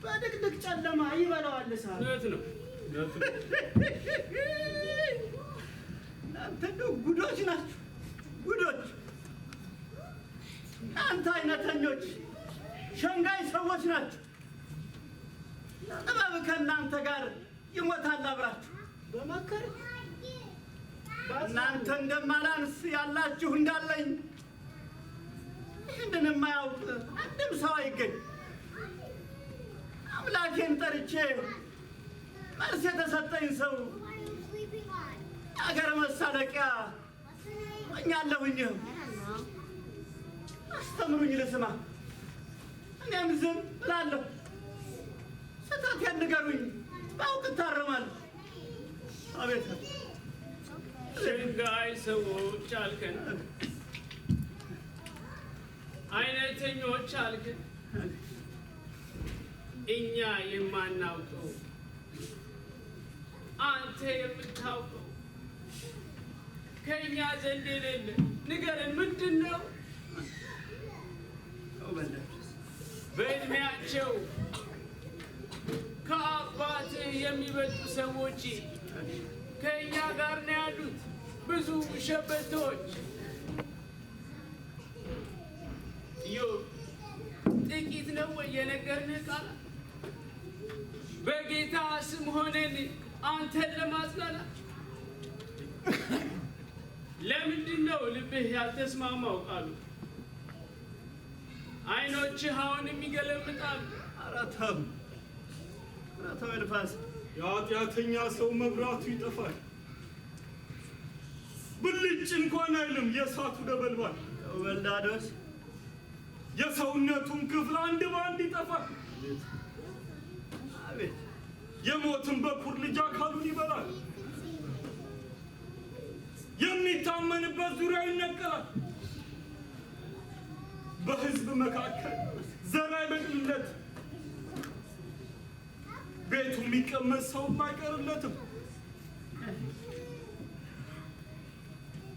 በድቅድቅ ጨለማ ይበላዋል እሳት። እውነት ነው። እናንተ እንደው ጉዶች ናችሁ፣ ጉዶች! እናንተ አይነተኞች ሸንጋይ ሰዎች ናችሁ። ጥበብ ከእናንተ ጋር ይሞታል አብራችሁ። በመከር እናንተ እንደማላንስ ያላችሁ እንዳለኝ ይህንን የማያውቅ አንድም ሰው አይገኝ። አምላኬን ጠርቼ መልስ የተሰጠኝ ሰው አገር መሳለቂያ ሆኛለሁኝ። አስተምሩኝ ልስማ፣ እኔም ዝም እላለሁ። ስህተቴን ንገሩኝ፣ ባውቅ እታረማለሁ። አቤት። ሸንጋይ ሰዎች አልከን፣ አይነተኞች አልከን። እኛ የማናውቀው አንተ የምታውቀው ከእኛ ዘንድ የሌለ ንገረን፣ ምንድን ነው? በዕድሜያቸው ከአባትህ የሚበልጡ ሰዎች ከእኛ ጋር ነው ያሉት፣ ብዙ ሸበቶች። ኢዮብ፣ ጥቂት ነው ወይ የነገርንህ ቃላት? በጌታ ስም ሆነን አንተን ለማጽናናት ለምንድን ነው ልብህ ያልተስማማው ቃሉ? አይኖችህ አሁንም ይገለምጣሉ። ኧረ ተው፣ ኧረ ተው ኤልፋዝ። የኃጢአተኛ ሰው መብራቱ ይጠፋል፣ ብልጭ እንኳን አይልም የእሳቱ ነበልባል። ተው በልዳዶስ። የሰውነቱን ክፍል አንድ በአንድ ይጠፋል። አቤት። የሞትን በኩር ልጅ አካሉን ይበላል። የሚታመንበት ዙሪያው ይነቀላል። በሕዝብ መካከል ዘር አይበቅልለት፣ ቤቱ የሚቀመጥ ሰውም አይቀርለትም።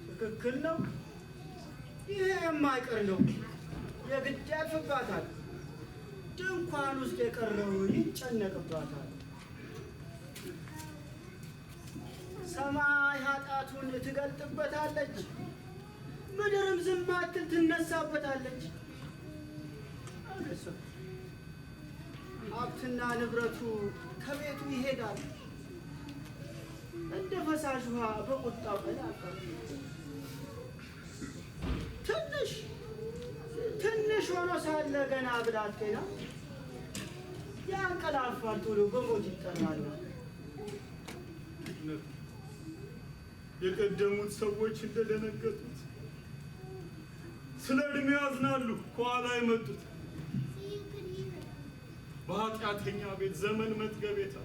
ትክክል ነው። ይሄ የማይቀር ነው። የግድ ያልፍባታል። ድንኳን ውስጥ የቀረው ይጨነቅባታል። ሰማይ ኃጢአቱን ትገልጥበታለች፣ ምድርም ዝም አትል ትነሳበታለች። ሀብትና ንብረቱ ከቤቱ ይሄዳል፣ እንደ ፈሳሽ ውሃ በቁጣው ቀን ያልፋል። ትንሽ ትንሽ ሆኖ ሳለ ገና ብላቴና ያንቀላፋል፣ ቶሎ በሞት ይጠራል። የቀደሙት ሰዎች እንደደነገጡት ስለ ዕድሜ ያዝናሉ፣ ከኋላ የመጡት። በኃጢአተኛ ቤት ዘመን መጥገቤታ።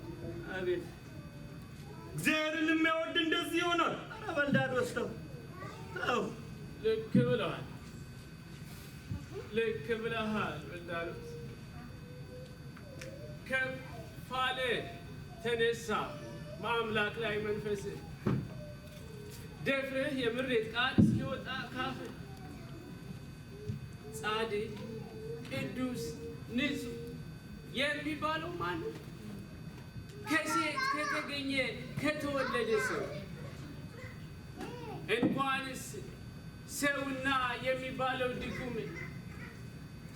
አቤት። እግዚአብሔርን የሚያወድ እንደዚህ ይሆናል። ኧረ በልዳዶስ ተው፣ ተው። ልክ ብለሃል፣ ልክ ብለሃል በልዳዶስ። ከፍ አለ ተነሳ በአምላክ ላይ መንፈስህ፣ ደፍረህ የምሬት ቃል እስኪወጣ ካፍህ። ጻድቅ ቅዱስ ንጹሕ የሚባለው ማን ነው? ከሴት ከተገኘ ከተወለደ ሰው እንኳንስ ሰውና የሚባለው ድኩም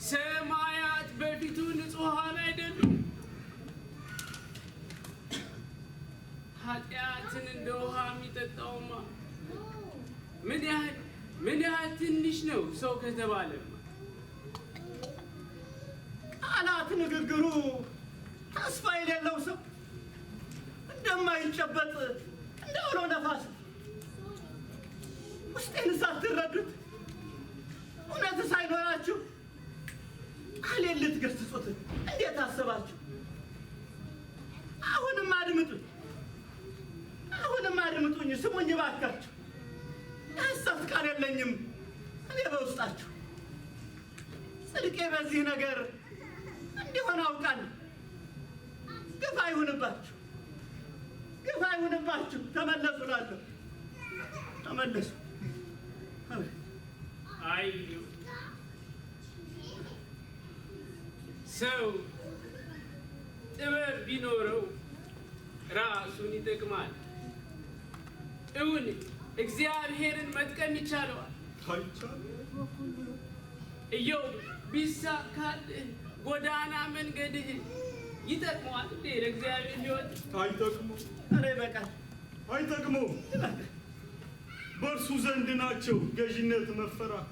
ሰማያት በፊቱ ንጹሐን አይደሉም። ኃጢአትን እንደ ውሃ የሚጠጣውማ ምን ያህል ምን ያህል ትንሽ ነው ሰው ከተባለማ። ቃላት ንግግሩ ተስፋ የሌለው ሰው እንደማይጨበጥ እንደ አውሎ ነፋስ ውስጤን ሳትረዱት እውነት ሳይኖራችሁ ቃሌን ልትገስጹት እንዴት አሰባችሁ? አሁንም አድምጡኝ፣ አሁንም አድምጡኝ፣ ስሙኝ እባካችሁ። የሐሰት ቃል የለኝም እኔ በውስጣችሁ። ጽድቄ በዚህ ነገር እንዲሆን አውቃለሁ። ግፍ አይሁንባችሁ፣ ግፍ አይሁንባችሁ። ተመለሱ እላለሁ፣ ተመለሱ። አይ ሰው ጥበብ ቢኖረው ራሱን ይጠቅማል። እውን እግዚአብሔርን መጥቀም ይቻለዋል። ኢዮብ ቢሳካልህ ጎዳና መንገድህ ይጠቅመዋል እንዴ ለእግዚአብሔር ሕይወት? አይጠቅመው። ኧረ ይበቃል፣ አይጠቅመውም። በእርሱ ዘንድ ናቸው ገዥነት መፈራት።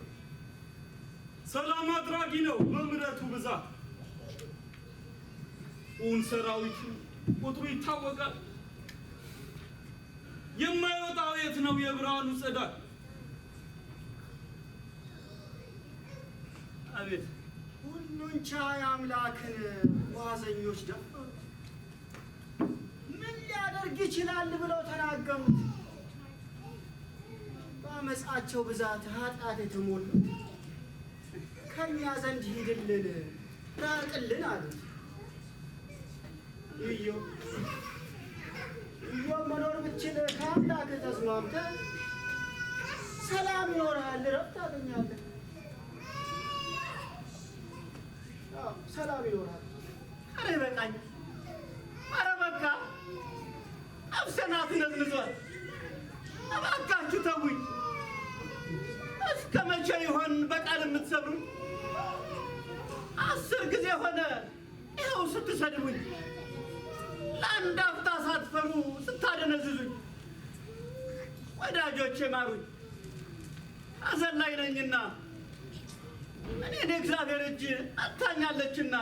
ሰላም አድራጊ ነው በምሕረቱ ብዛት። እውን ሰራዊቱ ቁጥሩ ይታወቃል። የማይወጣው የት ነው የብርሃኑ ጸዳል? አቤት ሁሉን ቻይ አምላክን ዋዘኞች ደፈሩት። ምን ሊያደርግ ይችላል ብለው ተናገሩት። በአመፃቸው ብዛት ኃጢአት የተሞሉት ከእኛ ዘንድ ሂድልን ራቅልን አሉት። ኢዮብ ኢዮብ መኖር ብትችል ከአምላክ ተስማምተህ ሰላም ይኖርሃል፣ እረፍት ታገኛለህ። አዎ፣ ሰላም ይኖርሃል። ኧረ ይበቃኛል። ኧረ በቃ ነፍሴን አትነዝንዟት። እባካችሁ ተውኝ። እስከ መቼ ይሆን በቃል የምትሰብሩኝ? 10 ጊዜ ሆነ ይኸው ስትሰድቡኝ፣ ለአንድ አፍታ ሳትፈሩ ስታደነዝዙኝ። ወዳጆቼ ማሩኝ፣ ሐዘን ላይ ነኝና እኔን የእግዚአብሔር እጅ አታኛለችና።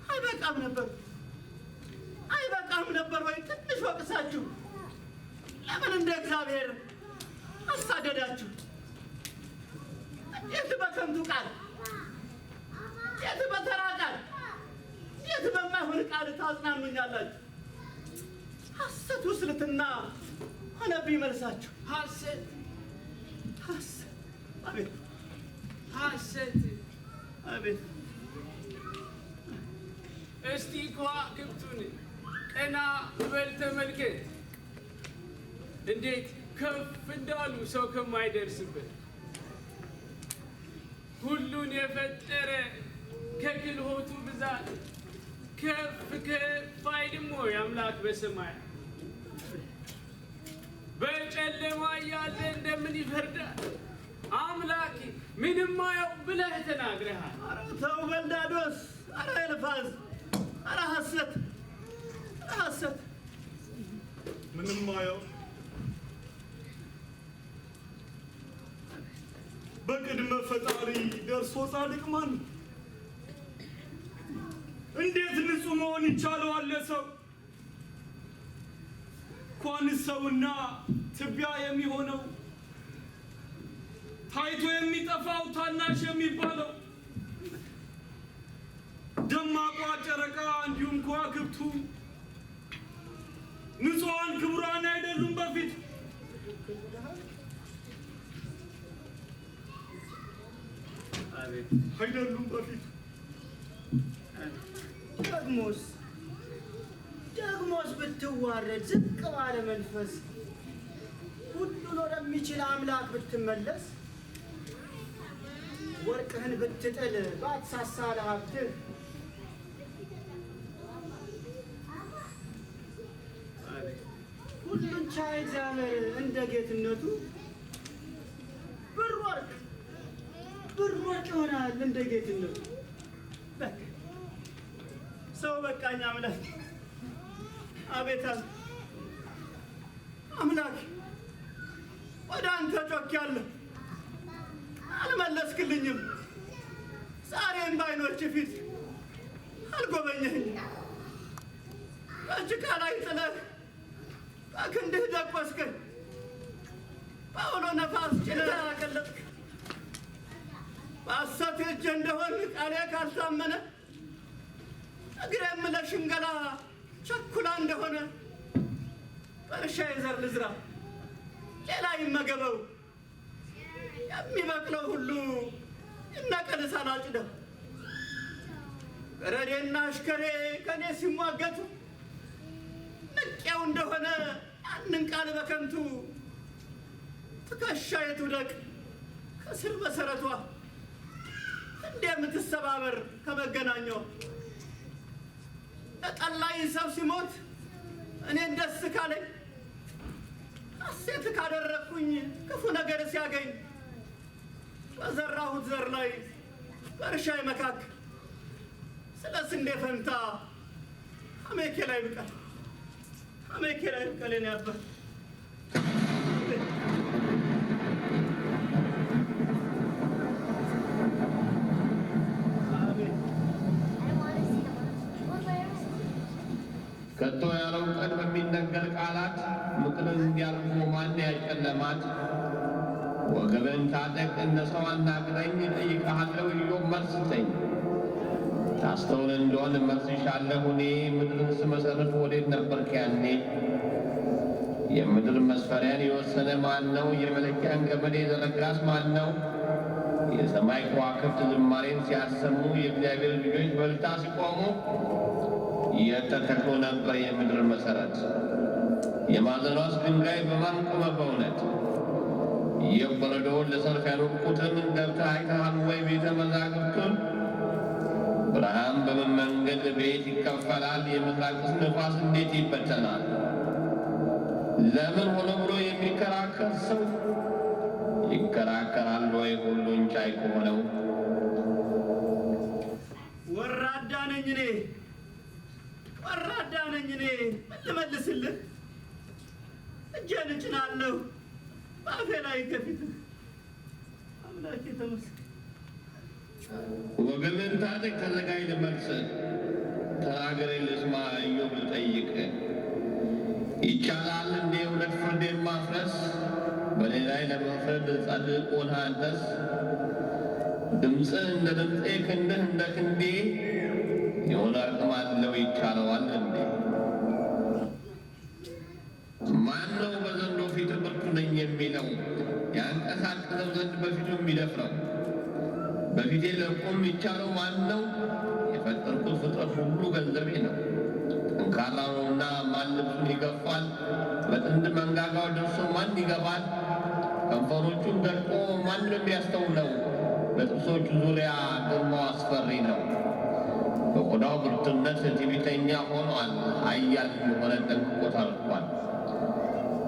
አይበቃም ነበር አይበቃም ነበር ወይ ትንሽ ወቅሳችሁ ለምን እንደ እግዚአብሔር አሳደዳችሁ? እንዴት በከንቱ ቃል፣ እንዴት በተራ ቃል፣ እንዴት በማይሆን ቃል ታጽናኑኛላችሁ? ሐሰት ውስልትና ሆነብኝ መልሳችሁ። ሐሰት ሐሰት አቤት ሐሰት አቤት እስቲ ከዋክብቱን ቀና በል ተመልከት፣ እንዴት ከፍ እንዳሉ ሰው ከማይደርስበት። ሁሉን የፈጠረ ከክልሆቱ ብዛት ከፍ ከፍ አይልም ወይ አምላክ በሰማያት? በጨለማ እያለ እንደምን ይፈርዳል አምላክ? ምንም አያውቅ ብለህ ተናግረሃል። ኧረ ተው በልዳዶስ፣ ኧረ ኤልፋዝ፣ ኧረ ሐሰት፣ ኧረ ሐሰት። ምንም አያውቅ በቅድመ ፈጣሪ ደርሶ ጻድቅ ማን ነው? እንዴት ንጹሕ መሆን ይቻለዋል ለሰው? እንኳንስ ሰውና ትቢያ የሚሆነው ታይቶ የሚጠፋው ታናሽ የሚባለው ደማቋ ጨረቃ እንዲሁም ከዋክብቱ ንጹሐን ክቡራን አይደሉም በፊት። አይደሉም በፊት። ደግሞስ ደግሞስ ብትዋረድ ዝቅ ባለ መንፈስ ሁሉን ወደሚችል አምላክ ብትመለስ ወርቅህን ብትጥል ባትሳሳ ለሀብትህ ሁሉን ቻይ እግዚአብሔር እንደ ጌትነቱ ብር ወርቅ ብር ወርቅ ይሆናል እንደ ጌትነቱ። በቃ ሰው በቃኝ አምላክ። አቤት አምላክ ወደ አንተ ጮኬአለሁ፣ አልመለስክልኝም። ዛሬም በዓይኖችህ ፊት አልጎበኘኸኝም። በጭቃ ላይ ጥለህ በክንድህ ደቆስከኝ፣ በአውሎ ነፋስ ጭነህ አቀለጥክ። በሐሰት እጄ እንደሆን ቃሌ ካልታመነ እግሬም ለሽንገላ ቸኩላ እንደሆነ በእርሻዬ ዘር ልዝራ ሌላ ይመገበው፣ የሚበቅለው ሁሉ ይነቀል ሳላጭደው። ገረዴና አሽከሬ ከእኔ ሲሟገቱ ንቄው እንደሆነ ያንን ቃል በከንቱ ትከሻዬ ትውደቅ ከስር መሰረቷ እንደምትሰባበር ከመገናኛው። ለጠላኝ ሰው ሲሞት እኔን ደስ ካለኝ ሐሴት ካደረግኩኝ ክፉ ነገር ሲያገኝ በዘራሁት ዘር ላይ በእርሻዬ መካከል ስለ ስንዴ ፈንታ አሜኬላ ይብቀል፣ አሜኬላ ይብቀል የኔ አባት። ከቶ ያለ እውቀት በሚነገር ቃላት ምክርን እንዲያልፎ ማን ያጨለማት? ወገብን ታጠቅ፣ እንደ ሰው አናግረኝ፣ እጠይቅሃለሁ፣ ኢዮብ መልስ ስጠኝ። ታስተውል እንደሆን መልስ ይሻለሁ። እኔ ምድርን ስመሰርት ወዴት ነበርክ ያኔ? የምድር መስፈሪያን የወሰነ ማን ነው? የመለኪያን ገመድ የዘረጋስ ማን ነው? የሰማይ ከዋክብት ዝማሬን ሲያሰሙ፣ የእግዚአብሔር ልጆች በእልልታ ሲቆሙ፣ የት ተተክሎ ነበር የምድር መሠረት? የማዕዘኗስ ድንጋይ በማን ቆመ በእውነት? የበረዶውን ለሰልፍ ያኖርኩትን ገብተህ አይተሃል ወይ ቤተ መዛግብቱን? ብርሃን በምን መንገድ ቤት ይከፈላል? የምሥራቅስ ንፋስ እንዴት ይበተናል? ለምን ሆነ ብሎ የሚከራከር ሰው ይከራከራል ወይ ሁሉን ቻይ ከሆነው? ወራዳ ነኝ እኔ፣ ወራዳ ነኝ እኔ፣ ምን ልመልስልህ? እጄን እጭናለሁ በአፌ ላይ ከፊትህ። አምላኬ ተመስገን። ወገብህን ታጠቅ፣ ተዘጋጅ ልመልስ። ተናገረኝ ልስማ፣ ኢዮብ ልጠይቅ። ይቻላል እንዴ እውነት ፍርዴን ማፍረስ? በእኔ ላይ ለመፍረድ ጻድቅ ሆነህ አንተስ? ድምፅህ እንደ ድምፄ ክንድህ እንደ ክንዴ የሆነ አቅም አለው ይቻለዋል እንዴ? ማን ነው በዘንዶ ፊት ብርቱ ነኝ የሚለው? ያንቀሳቅሰው ዘንድ በፊቱ የሚደፍረው? በፊቴ ለቆም የሚቻለው ማን ነው? የፈጠርኩት ፍጥረት ሁሉ ገንዘቤ ነው። ጠንካራ ነውና ማን ልብሱን ይገፋል? በጥንድ መንጋጋው ደርሶ ማን ይገባል? ከንፈሮቹን ደርቆ ማን ነው የሚያስተውለው? በጥርሶቹ ዙሪያ ግርማው አስፈሪ ነው። በቆዳው ብርቱነት ትዕቢተኛ ሆኗል። ኃያል እንደሆነ ጠንቅቆ ታርኳል።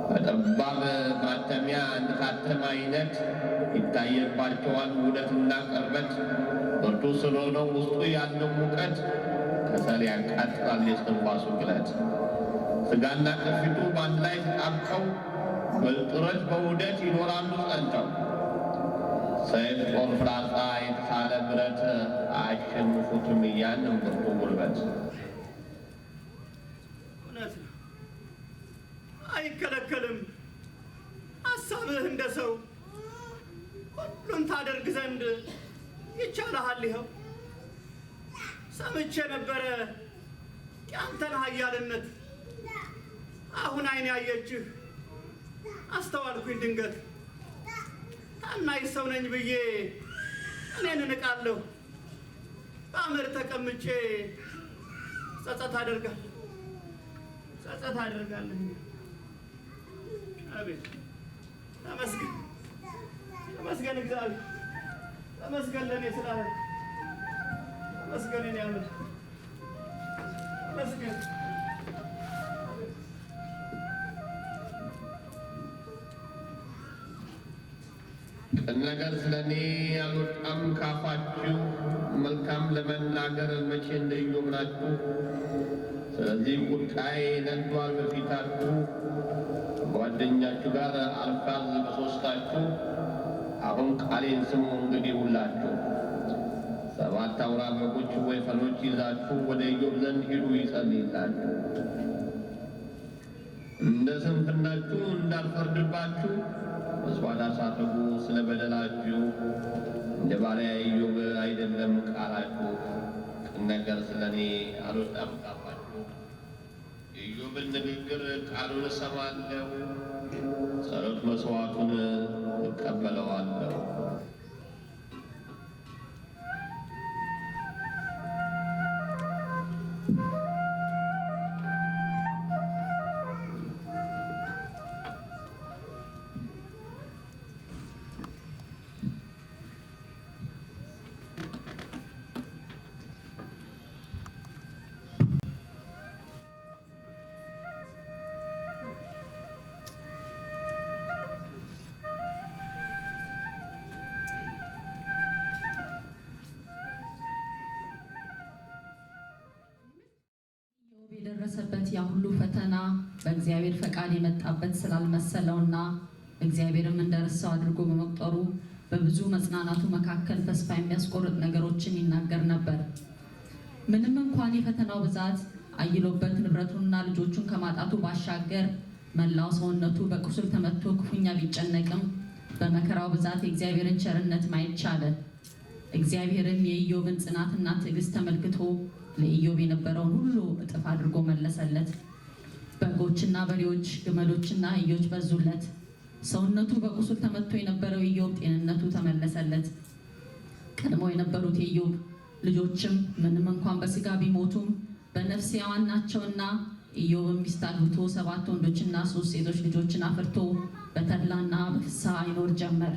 በጠባብ ማተሚያ እንደታተመ አይነት ይታየባቸዋል ውደትና ቅርበት። ብርቱ ስለሆነው ውስጡ ያለው ሙቀት ከሰል ያቃጥላል የእስትንፋሱ ግለት። ሥጋና ቅርፊቱ በአንድ ላይ ተጣብቀው በጥረት በውደት ይኖራሉ ጸንተው። ሰይፍ፣ ጦር፣ ፍላጻ፣ የተሳለ ብረት አያሸንፉትም ያንን ብርቱ ጉልበት። እውነት ነው፣ አይከለከልም። ሀሳብህ እንደ ሰው ሁሉን ታደርግ ዘንድ ይቻልሃል። ይኸው ሰምቼ ነበረ ያንተን ኃያልነት። አሁን ዓይን ያየችህ አስተዋልኩኝ ድንገት። ታናሽ ሰው ነኝ ብዬ እኔን እንቃለሁ። በአመድ ተቀምጬ ጸጸት አደርጋለሁ፣ ጸጸት አደርጋለሁ። አቤት ተመስገን፣ ተመስገን እግዚአብሔር ተመስገን፣ ለእኔ ስላለ ተመስገን፣ የእኔ አምላክ ተመስገን። ቅን ነገር ስለ እኔ አልወጣም ካፋችሁ፣ መልካም ለመናገር መቼ እንደ ኢዮብ ናችሁ? ስለዚህ ቁጣዬ ነዷል በፊታችሁ፣ ከጓደኛችሁ ጋር አልፋዝ በሦስታችሁ። አሁን ቃሌን ስሙ እንግዲህ ሁላችሁ። 7 አውራ በጎች ወይፈኖች ይዛችሁ ወደ ኢዮብ ዘንድ ሂዱ ይጸልይላችሁ። እንደ ስንፍናችሁ እንዳልፈርድባችሁ መስዋዕት አሳርጉ ስለ በደላችሁ። እንደ ባሪያዬ ኢዮብ አይደለም ቃላችሁ። ቅን ነገር ስለ እኔ አልወጣም ካፋችሁ። የኢዮብን ንግግር ቃሉን እሰማለሁ፣ ጸሎት መስዋዕቱን እቀበለዋለሁ። የደረሰበት ያ ሁሉ ፈተና በእግዚአብሔር ፈቃድ የመጣበት ስላልመሰለውና እግዚአብሔርም እንደረሳው አድርጎ በመቁጠሩ በብዙ መጽናናቱ መካከል ተስፋ የሚያስቆርጥ ነገሮችን ይናገር ነበር። ምንም እንኳን የፈተናው ብዛት አይሎበት ንብረቱንና ልጆቹን ከማጣቱ ባሻገር መላው ሰውነቱ በቁስል ተመትቶ ክፉኛ ቢጨነቅም በመከራው ብዛት የእግዚአብሔርን ቸርነት ማየት ቻለ። እግዚአብሔርም የኢዮብን ጽናትና ትዕግስት ተመልክቶ ለኢዮብ የነበረውን ሁሉ እጥፍ አድርጎ መለሰለት። በጎችና በሬዎች፣ ግመሎችና አህዮች በዙለት። ሰውነቱ በቁስል ተመትቶ የነበረው ኢዮብ ጤንነቱ ተመለሰለት። ቀድሞ የነበሩት የኢዮብ ልጆችም ምንም እንኳን በስጋ ቢሞቱም በነፍስ ሕያዋን ናቸውና ኢዮብም ሚስት አግብቶ ሰባት ወንዶችና ሶስት ሴቶች ልጆችን አፍርቶ በተድላና በፍስሐ ይኖር ጀመር።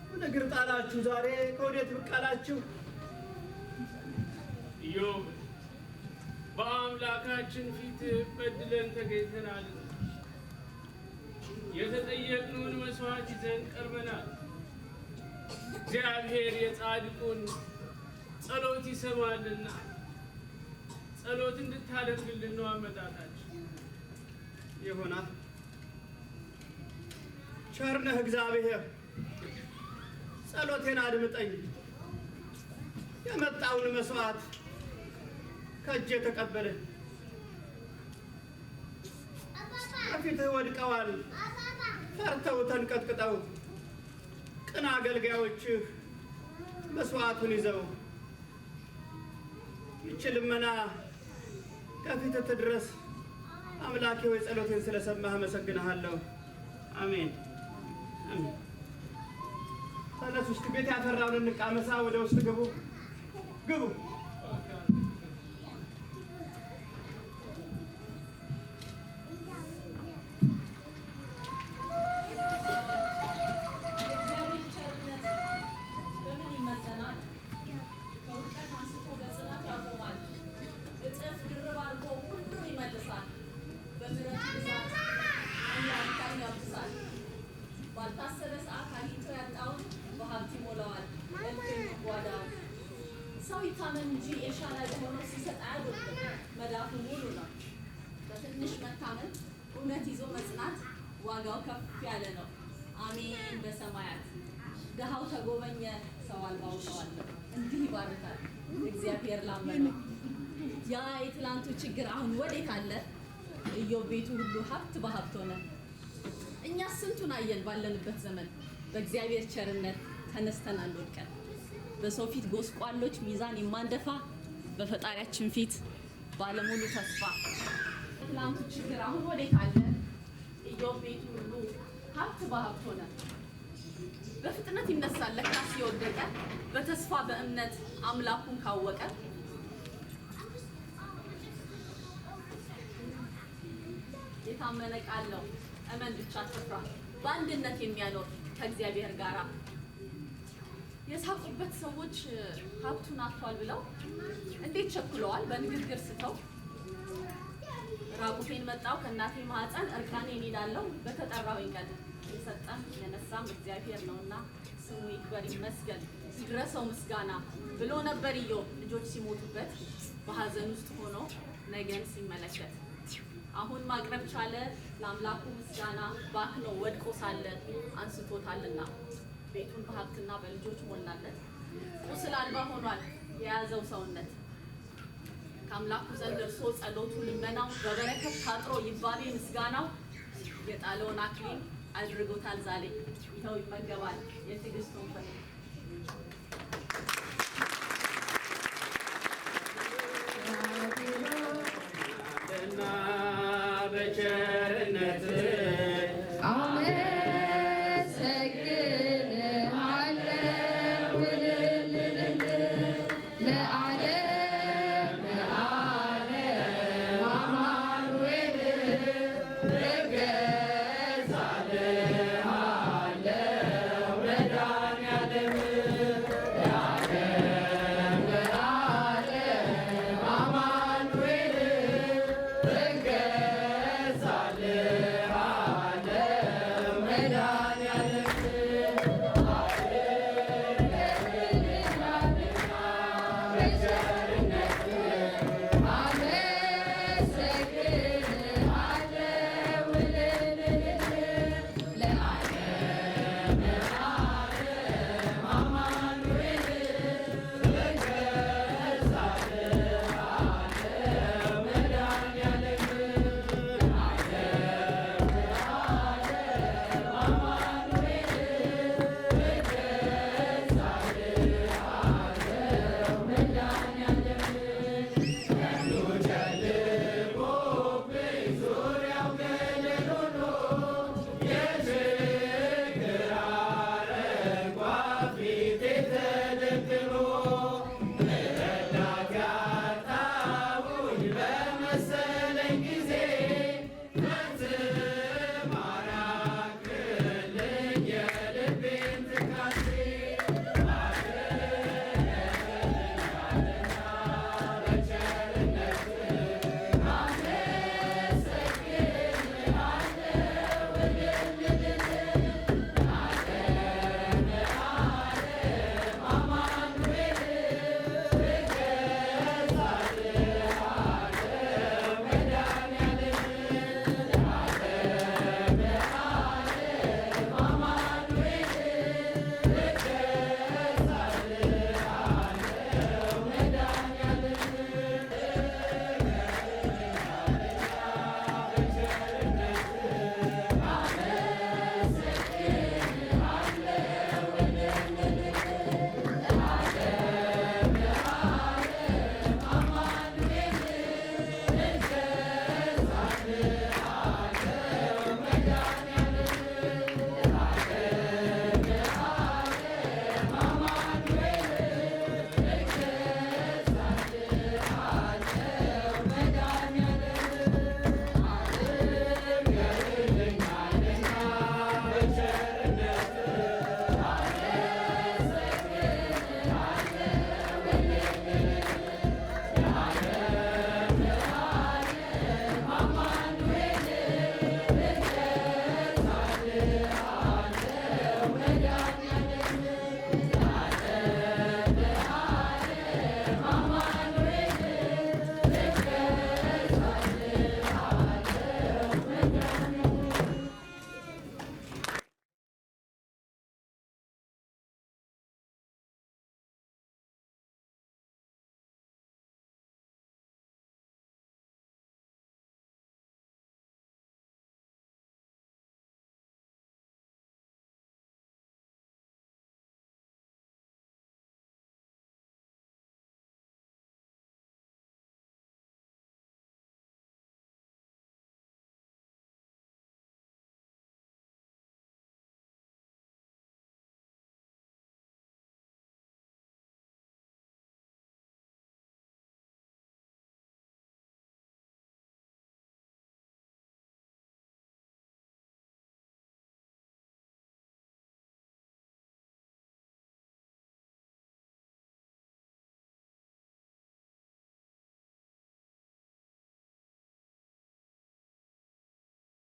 ምን እግር ጣላችሁ ዛሬ? ከወዴት ብቅ አላችሁ? ኢዮብ፣ በአምላካችን ፊት በድለን ተገኝተናል። የተጠየቅነውን መስዋዕት ይዘን ቀርበናል። እግዚአብሔር የጻድቁን ጸሎት ይሰማልና ጸሎት እንድታደርግልን ነው አመጣጣችን። ይሁና። ቸር ነህ እግዚአብሔር፣ ጸሎቴን አድምጠኝ። የመጣውን መስዋዕት ከእጄ ተቀበለኝ። ከፊትህ ወድቀዋል ፈርተው ተንቀጥቅጠው፣ ቅን አገልጋዮችህ መስዋዕቱን ይዘው። ይህች ልመና ከፊትህ ትድረስ። አምላኬ ሆይ፣ ጸሎቴን ስለሰማህ አመሰግንሃለሁ። አሜን፣ አሜን። ተነሱ እስኪ፣ ቤት ያፈራውን እንቃመሳ። ወደ ውስጥ ግቡ፣ ግቡ። የእግዚአብሔር ቸርነት በምን ይመዘናል? ከውድቀት አንስቶ በጽናት ያቆማል። እጥፍ ድርብ አድርጎ ሁሉን ይመልሳል። በምሕረቱ ብዛት አንዳንዳን ያብሳል። ባልታሰበ ሰዓት አግኝቶ ያጣውን በሀብት ይሞላዋል እልፍኝ ጓዳውን። ሰው ይታመን እንጂ ኤልሻዳይ ሆኖ ሲሰጥ አያጎድልም። መዳፉ ሙሉ ነው። በትንሽ መታመን፣ እውነት ይዞ መጽናት ዋጋው ከፍ ያለ ነው። አሜን በሰማያት። ድሃው ተጎበኘ፣ ሰው አልባው ሰው አለ። እንዲህ ይባርካል እግዚአብሔር ላመነው። ያ የትላንቱ ችግር አሁን ወዴት አለ? ኢዮብ ቤቱ ሁሉ ሀብት በሀብት ሆነ። እኛ ስንቱን አየን ባለንበት ዘመን። በእግዚአብሔር ቸርነት ተነስተን አንወድቀን። በሰው ፊት ጎስቋሎች፣ ሚዛን የማንደፋ፣ በፈጣሪያችን ፊት ባለሙሉ ተስፋ። የትላንቱ ችግር አሁን ወዴት አለ? ኢዮብ ቤቱ ሁሉ ሀብት በሀብት ሆነ። በፍጥነት ይነሳል ለካስ የወደቀ፣ በተስፋ በእምነት አምላኩን ካወቀ። የታመነ ቃል ነው፣ እመን ብቻ አትፍራ። በአንድነት የሚያኖር ከእግዚአብሔር ጋራ። የሳቁበት ሰዎች ሀብቱን አጥቷል ብለው እንዴት ቸኩለዋል በንግግር ስተው። ራቁቴን መጣው ከእናቴ ማህፀን፣ እርቃኔን እሄዳለሁ በተጠራሁኝ ቀን። የሰጠም የነሳም እግዚአብሔር ነውና ስሙ ይክበር ይመስገን፣ ይድረሰው ምስጋና ብሎ ነበር ኢዮብ ልጆች ሲሞቱበት በሀዘን ውስጥ ሆኖ ነገን ሲመለከት። አሁን ማቅረብ ቻለ ለአምላኩ ምስጋና፣ ባክኖ ወድቆ ሳለ አንስቶታልና። ቤቱን በሀብትና በልጆች ሞላለት። ቁስል አልባ ሆኗል የያዘው ሰውነት። ከአምላኩ ዘንድ ደርሶ ጸሎቱ ልመናው በበረከት ታጥሮ ይባቤ ምስጋናው። የጣለውን አክሊል አድርጎታል ዛሬ፣ ይኸው ይመገባል የትዕግስቱን ፍሬ።